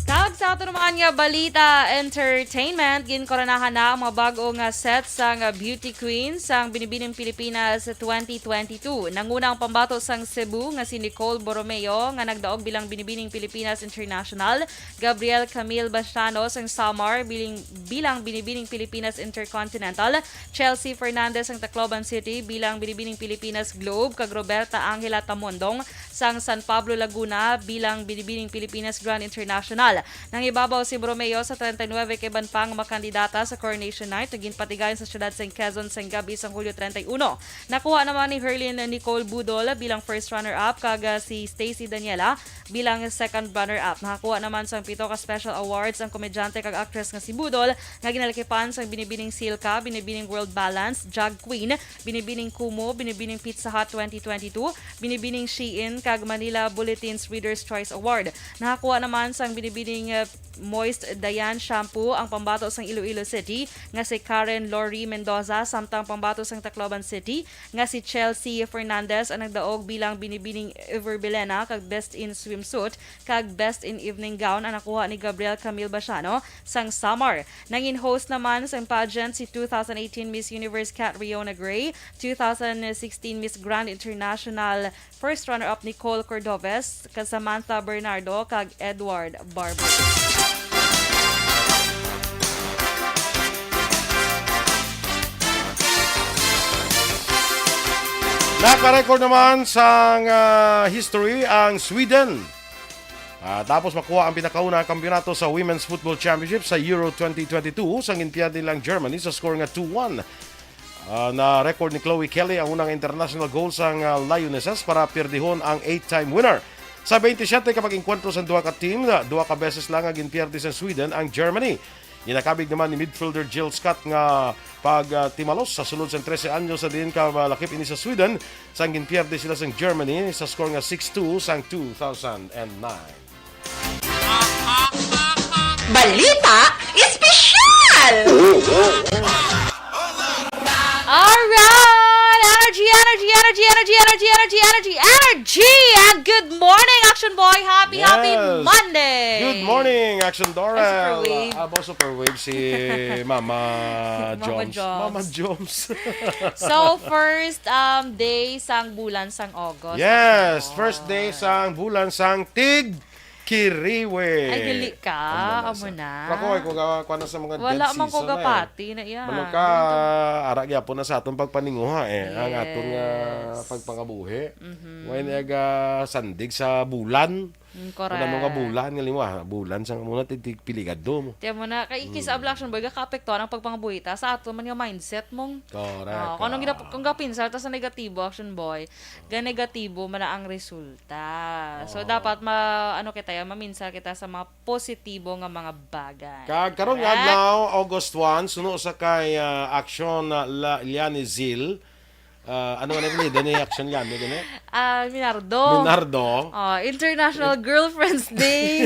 Kag sa ato naman nga balita, entertainment, ginkoronahan na ang mga bag-o nga set sang Beauty Queen sang Binibining Pilipinas twenty twenty-two. Nanguna ang pambato sang Cebu nga si Nicole Borromeo nga nagdaog bilang Binibining Pilipinas International, Gabriel Camille Bastiano sang Samar biling, bilang Binibining Pilipinas Intercontinental, Chelsea Fernandez sang Tacloban City bilang Binibining Pilipinas Globe, kag Roberta Angela Tamondong sang San Pablo, Laguna bilang Binibining Pilipinas Grand International. Nangibabaw si Borromeo sa treinta y nuebe ka iban pang mga kandidata sa Coronation Night nga ginpatigayon sa siyudad sang Quezon sang gab-i sang Hulyo treinta y uno. Nakuha naman ni Herlin Nicole Budol bilang first runner-up, kag, ah, si Stacy Daniela bilang second runner-up. Nakakuha naman sang pito ka special awards ang komedyante kag actress nga si Budol, nga ginalakipan sang Binibining Silka, Binibining World Balance, Drag Queen, Binibining Kumu, Binibining Pizza Hut twenty twenty-two, Binibining Shein, kag Manila Bulletin's Reader's Choice Award. Nakakuha naman sang Binibining, eh, Moist Dayan Shampoo ang pambato sang Iloilo City nga si Karen Lori Mendoza, samtang pambato sang Tacloban City nga si Chelsea Fernandez ang nagdaog bilang Binibining Ever Belena kag Best in Swimsuit kag Best in Evening Gown ang nakuha ni Gabriel Camille Basiano sang Samar. Nangin host naman sang pageant si two thousand eighteen Miss Universe Catriona Gray, two thousand sixteen Miss Grand International first runner-up Nicole Cordovez, kag Samantha Bernardo, kag Edward Barber. Naka-record naman sang, ah, history ang Sweden. Ah, tapos makuha ang pinakauna ang kampiyonato sa Women's Football Championship sa Euro twenty twenty-two, sang ginpiyad nila ang Germany sa score nga two one. Ah, na-record ni Chloe Kelly ang unang international goal sang, ah, Lionesses para pierdihon ang eight-time winner. Sa twenty-seven ka pag-engkwentro sang duha ka team, ah, duha ka beses lang nga ginpierde sang Sweden ang Germany. Ginakabig naman ni midfielder Jill Scott nga pag, ah, timalos sa sulod sang trese anyos sa diin ka malakip ini sa Sweden, sang ginpierde sila sang Germany sa score nga six two sang two thousand and nine. Balita Espesyal! Alright! Energy, energy, energy, energy, energy, energy, energy, energy! And good morning, Action Boy! Happy, happy Yes. Monday! Good morning, Action Dorel! Ay, Super Wave. Ah, ba, Super Wave si Mama Mama Joms. Joms. Mama Joms. So, first, um, day sang bulan sang August. Yes, Action first day Boy. Sang bulan sang Tig Kiriwe. Ay, gali ka. Amo na Amo sa na. Pero ako, ay, kung ga-, kuha na sa mga Wala dead man ko season na, eh. Gapati na iya. Manong ka, ara gyapon na sa atong pagpaninguha, eh. Ang atong, ah, Yes. pagpangabuhi. Mhm. Ngayon, eh, ga-sandig sa bulan. Mm, Kung ano nga correct. bulan, nga lima, bulan sa muna, tig-, tigpiligado mo. Tiyan mo na, kay Mm. ikis ablaction, boy, gakaapektuhan ang pagpangabuhi ta sa ato man nga mindset mong Correct, Oo, kung anong ah. ginap-, kung gapinsar ta sa negatibo, Action Boy, ga negatibo man na ang resulta. So, Oo. dapat ma-, ano kita, ya, maminsar kita sa mga positibo nga mga bagay. Kag karong Correct? adlaw, August one, suno sa kay, ah, Action, ah, La-, Liane Zil. Ah, ano man ang apelyido ni Action Liane, gani? Ah, Minardo. Minardo. Oh, International Girlfriends Day.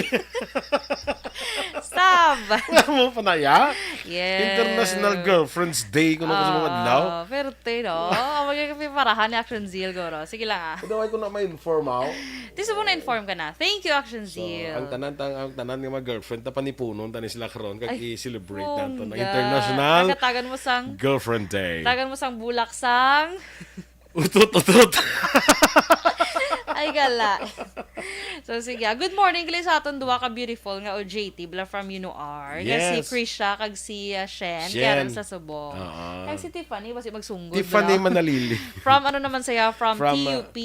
Sab. Wala mo pa na, ya? Yes. International Girlfriends Day, kuno ko sa mga adlaw. Ah, perte, no? Oh, magiging parahan ni Action Zil, guro. Sige lang, ah. Ito, ay ko na ma-inform, ah. Di sa muna inform ka na. Thank you, Action So, Zil. ang tanan, tang-, ang tanan nga mga girlfriend, ta panipunon, tani sila karon, kag Ay, i-celebrate nato ang bongga. International Kagatagan mo sang, Girlfriend Day. Tagan mo sang bulak sang Utot, utot. Ay, gala. So, sige. Ah, good morning gali sa aton duha ka beautiful nga O J T, bala from Unoar. Nga si Yes. Krisha kag si, ah, Shen, Shen. Karen sa Subo. Oo. Kag si Tiffany, basi magsunggol, Tiffany bala. Manalili. From ano naman saya? From From, ah, T U P.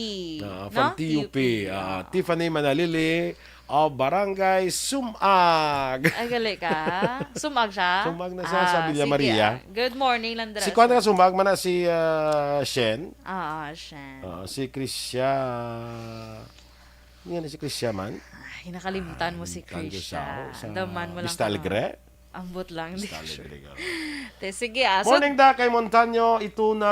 ah, from No? T U P. T U P. Ah, Oo. Tiffany Manalili of Barangay Sumag. Ay, gali ka. Sumag siya? Sumag na siya sa Ah, Villa sige. Maria. Good morning, Landres. Si Kwan nga Sumag man na si, ah, Shen. Ah, ah, Shen. Ah, si Krisha. Yan si Krisha man. Ay, nakalimutan mo si Krisha. Daman mo lang Vista ka. Alegre? Ambot lang, di Stalin sure. Diligaw. Te, sige, ah. So, Morning da kay Montaño, Ituna,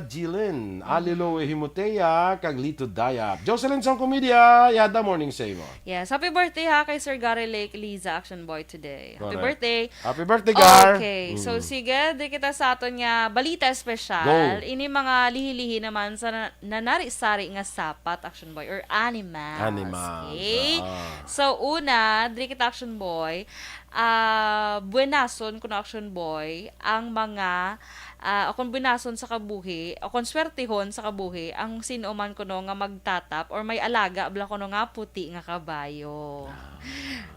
Jilin, Alilo, Himutea, kag Lito Dayap. Jocelyn Song Comedia, yada morning sa imo. Yes, happy birthday ha kay Sir Gary Lake Liza, Action Boy, today. Happy Correct. Birthday. Happy birthday, Gar. Okay, so Mm. sige, di kita sa aton nga balita espesyal. Go. Ini mga lihi-lihi naman sa na-, nanari-sari nga sapat, Action Boy, or animals. Animals, Okay? ah. So, una, diri kita, Action Boy, ah, buenason kuno, Action Boy, ang mga, ah, o kung buenason sa kabuhi, o kung swertehon sa kabuhi, ang sino man kuno nga magtatap or may alaga bala kuno nga puti nga kabayo. Ah.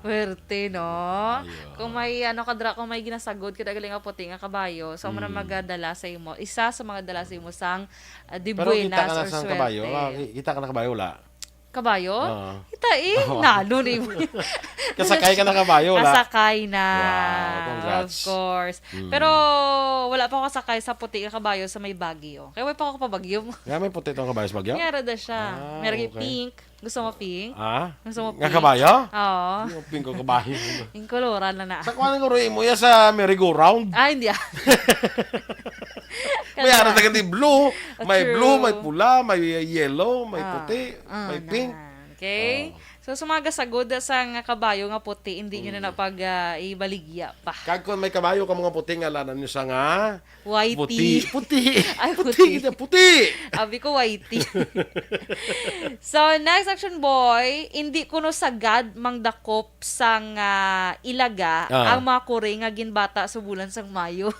Werte, no? Ayo. Kung may, ano, kadra, kung may ginasagod ka dali nga puti nga kabayo, so, amo na Mm. magadala sa imo. Isa sa mga dala sa imo sang, ah, di Pero kita buenas ka na or sa kabayo, swerte. Ah, ki-, kita ka na kabayo, wala? Kabayo? Oo. Kita eh, Oo. Nalo ni mo. Kasakay ka na kabayo, wala? Kasakay na. Wow, congrats. Of course. Mm. Pero wala pa ako kasakay sa puti nga kabayo sa may Baguio. Kaya wala pa ako pa Baguio. Nga may puti tong kabayo sa Baguio? Nga ra da siya. Ah, Meron okay. Pink. Gusto mo pink? Ah? Gusto mo Nga pink? Kabayo? Oo. Yung pink ko kabayo. Yung koloran na na. Sa kuwan ko rin mo yan sa merry-go-round. Ah, hindi ah. May Kanya. Ara na gani blue, may True. Blue, may pula, may yellow, may Ah, puti, ah, may pink. Na. Okay? Oh. So, sa mga gasagoda sa nga kabayo nga puti, hindi nyo na Mm. napag, ah, ibaligya pa. Kag kung may kabayo ka mga puti, ngalanan nyo sa nga Whitey. Puti. Puti. Ay, puti. Puti, puti. Abi ko, whitey. So, next action, boy, hindi kuno sagad mangdakop sang, ah, ilaga Ah. ang mga kuring nga ginbata sa bulan sang Mayo.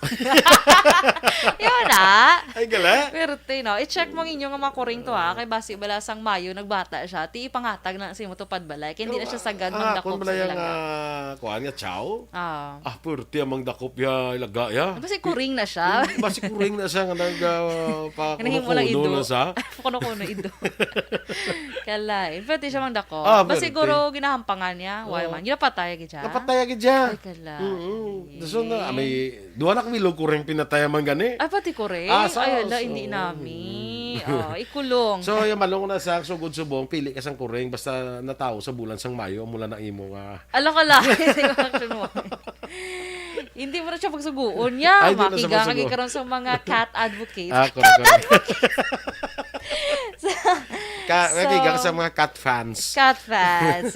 Yun na. Ay, gala. Pero, no, i-check mo ang inyo nga mga kuring to, ha, kay basi bala sang Mayo nagbata siya, ti ipangatag na sa imo tupad balay, kay hindi na siya sagad mangdakop sa ilaga. Pero, ah, kung bala yung, ah, kuan nga, chow? Ah. Ah, pwerte ang mangdakop ya, ilaga ya. Basi kuring na siya. Basi kuring na siya nga nag, ah, pa Kanang himo lang kuno-kuno ido. Na sa. Kuno-kuno ido. Kalay. Pwerte siya mangdakop. Ah, basi pwerte. Siguro ginahampangan niya. Why Oo. Man? Ginapatay gid siya. Napatay gid siya. Ay, kalay. Mm-mm. Dason na, ah, may duha na ka bilog kuring pinatay man gani. Ay, pati kuring? Ah, sa, Ay, ala, so, hindi nami. Mm. Oh, ikulong. So, yung malong na sa sugod subong, pili ka sang kuring, basta natawo sa bulan sang Mayo, mula na imo nga Alam ko lang. Action mo. Hindi mo na siya pagsuguon niya. Ay, di na sa Makigang pagsuguon. Karon sa mga cat advocates. Ah, correct, Cat correct. Advocates! So, Ka-, so, makigang sa mga cat fans. Cat fans.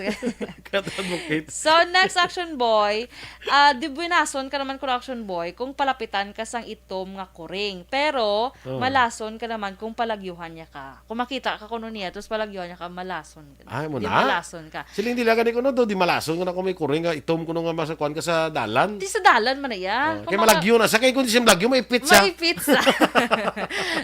Cat advocates. So, next action boy, ah, di buenason ka naman kung action boy kung palapitan ka sang itom nga kuring. Pero, Oh. Malason ka naman kung palagyuhan niya ka. Kung makita ka kuno niya, tapos palagyuhan niya ka, malason ka. Ay, mo Di na? Malason ka. Siling dila gani kuno do, di malason nga na kung may kuring nga itom kuno nga masakuan ka sa dalan. Di sa dalan man na iya. Oh, Kung kay mga malagyo na sa, kay kung di siya malagyo, maipit sa. Maipit sa.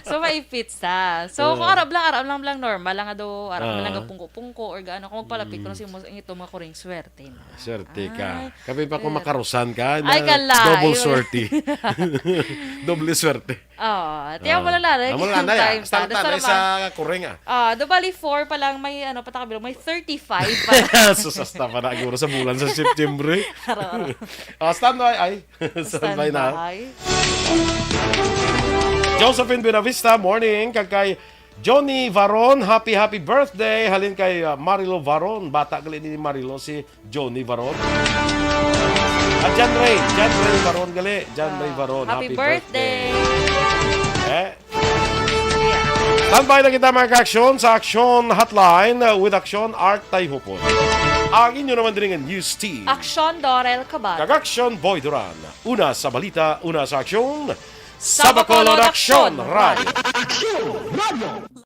So, maipit sa. So, Oh. Kung arab lang, arab lang, lang normal lang nga do, arab Ah. lang nga pungko-pungko or gaano, kung magpalapit ko na Mm. si mo, ang itom nga kuring swerte na. Swerte ka. Ay. Kapi pa kung Pero makarusan ka, Ay, na kala, double yun. Swerte. Doble swerte. Oo, tiyan mo Ah. lang na, Amo lang na, time ya. Start pa. Na, Basta na, naman. Sa kuring, ah. Ah, do bali four pa lang, may, ano, patakabilog, may thirty-five pa lang. Sus, hasta pa na, siguro sa bulan sa September. Araw-araw. Ah, standby, ay. Standby na. Standby. Josephine Buenavista, morning. Kag kay Johnny Varon, happy, happy birthday. Halin kay, ah, Marilo Varon. Bata gali ni Marilo si Johnny Varon. Ah, John Ray. John Ray Varon gali. John Ray Ah, Varon, happy happy birthday. Birthday. Eh. Standby na kita, mga ka-aksyon, sa Aksyon Hotline, uh, with Aksyon Art Tayhupon. Ang inyo naman diri nga news team. Aksyon Dorel Cabal. Kag Aksyon Boy Duran. Una sa balita, una sa aksyon. Sa Sa Bacolod, Bacolod, Aksyon Aksyon Radio. Radio. Aksyon Radio.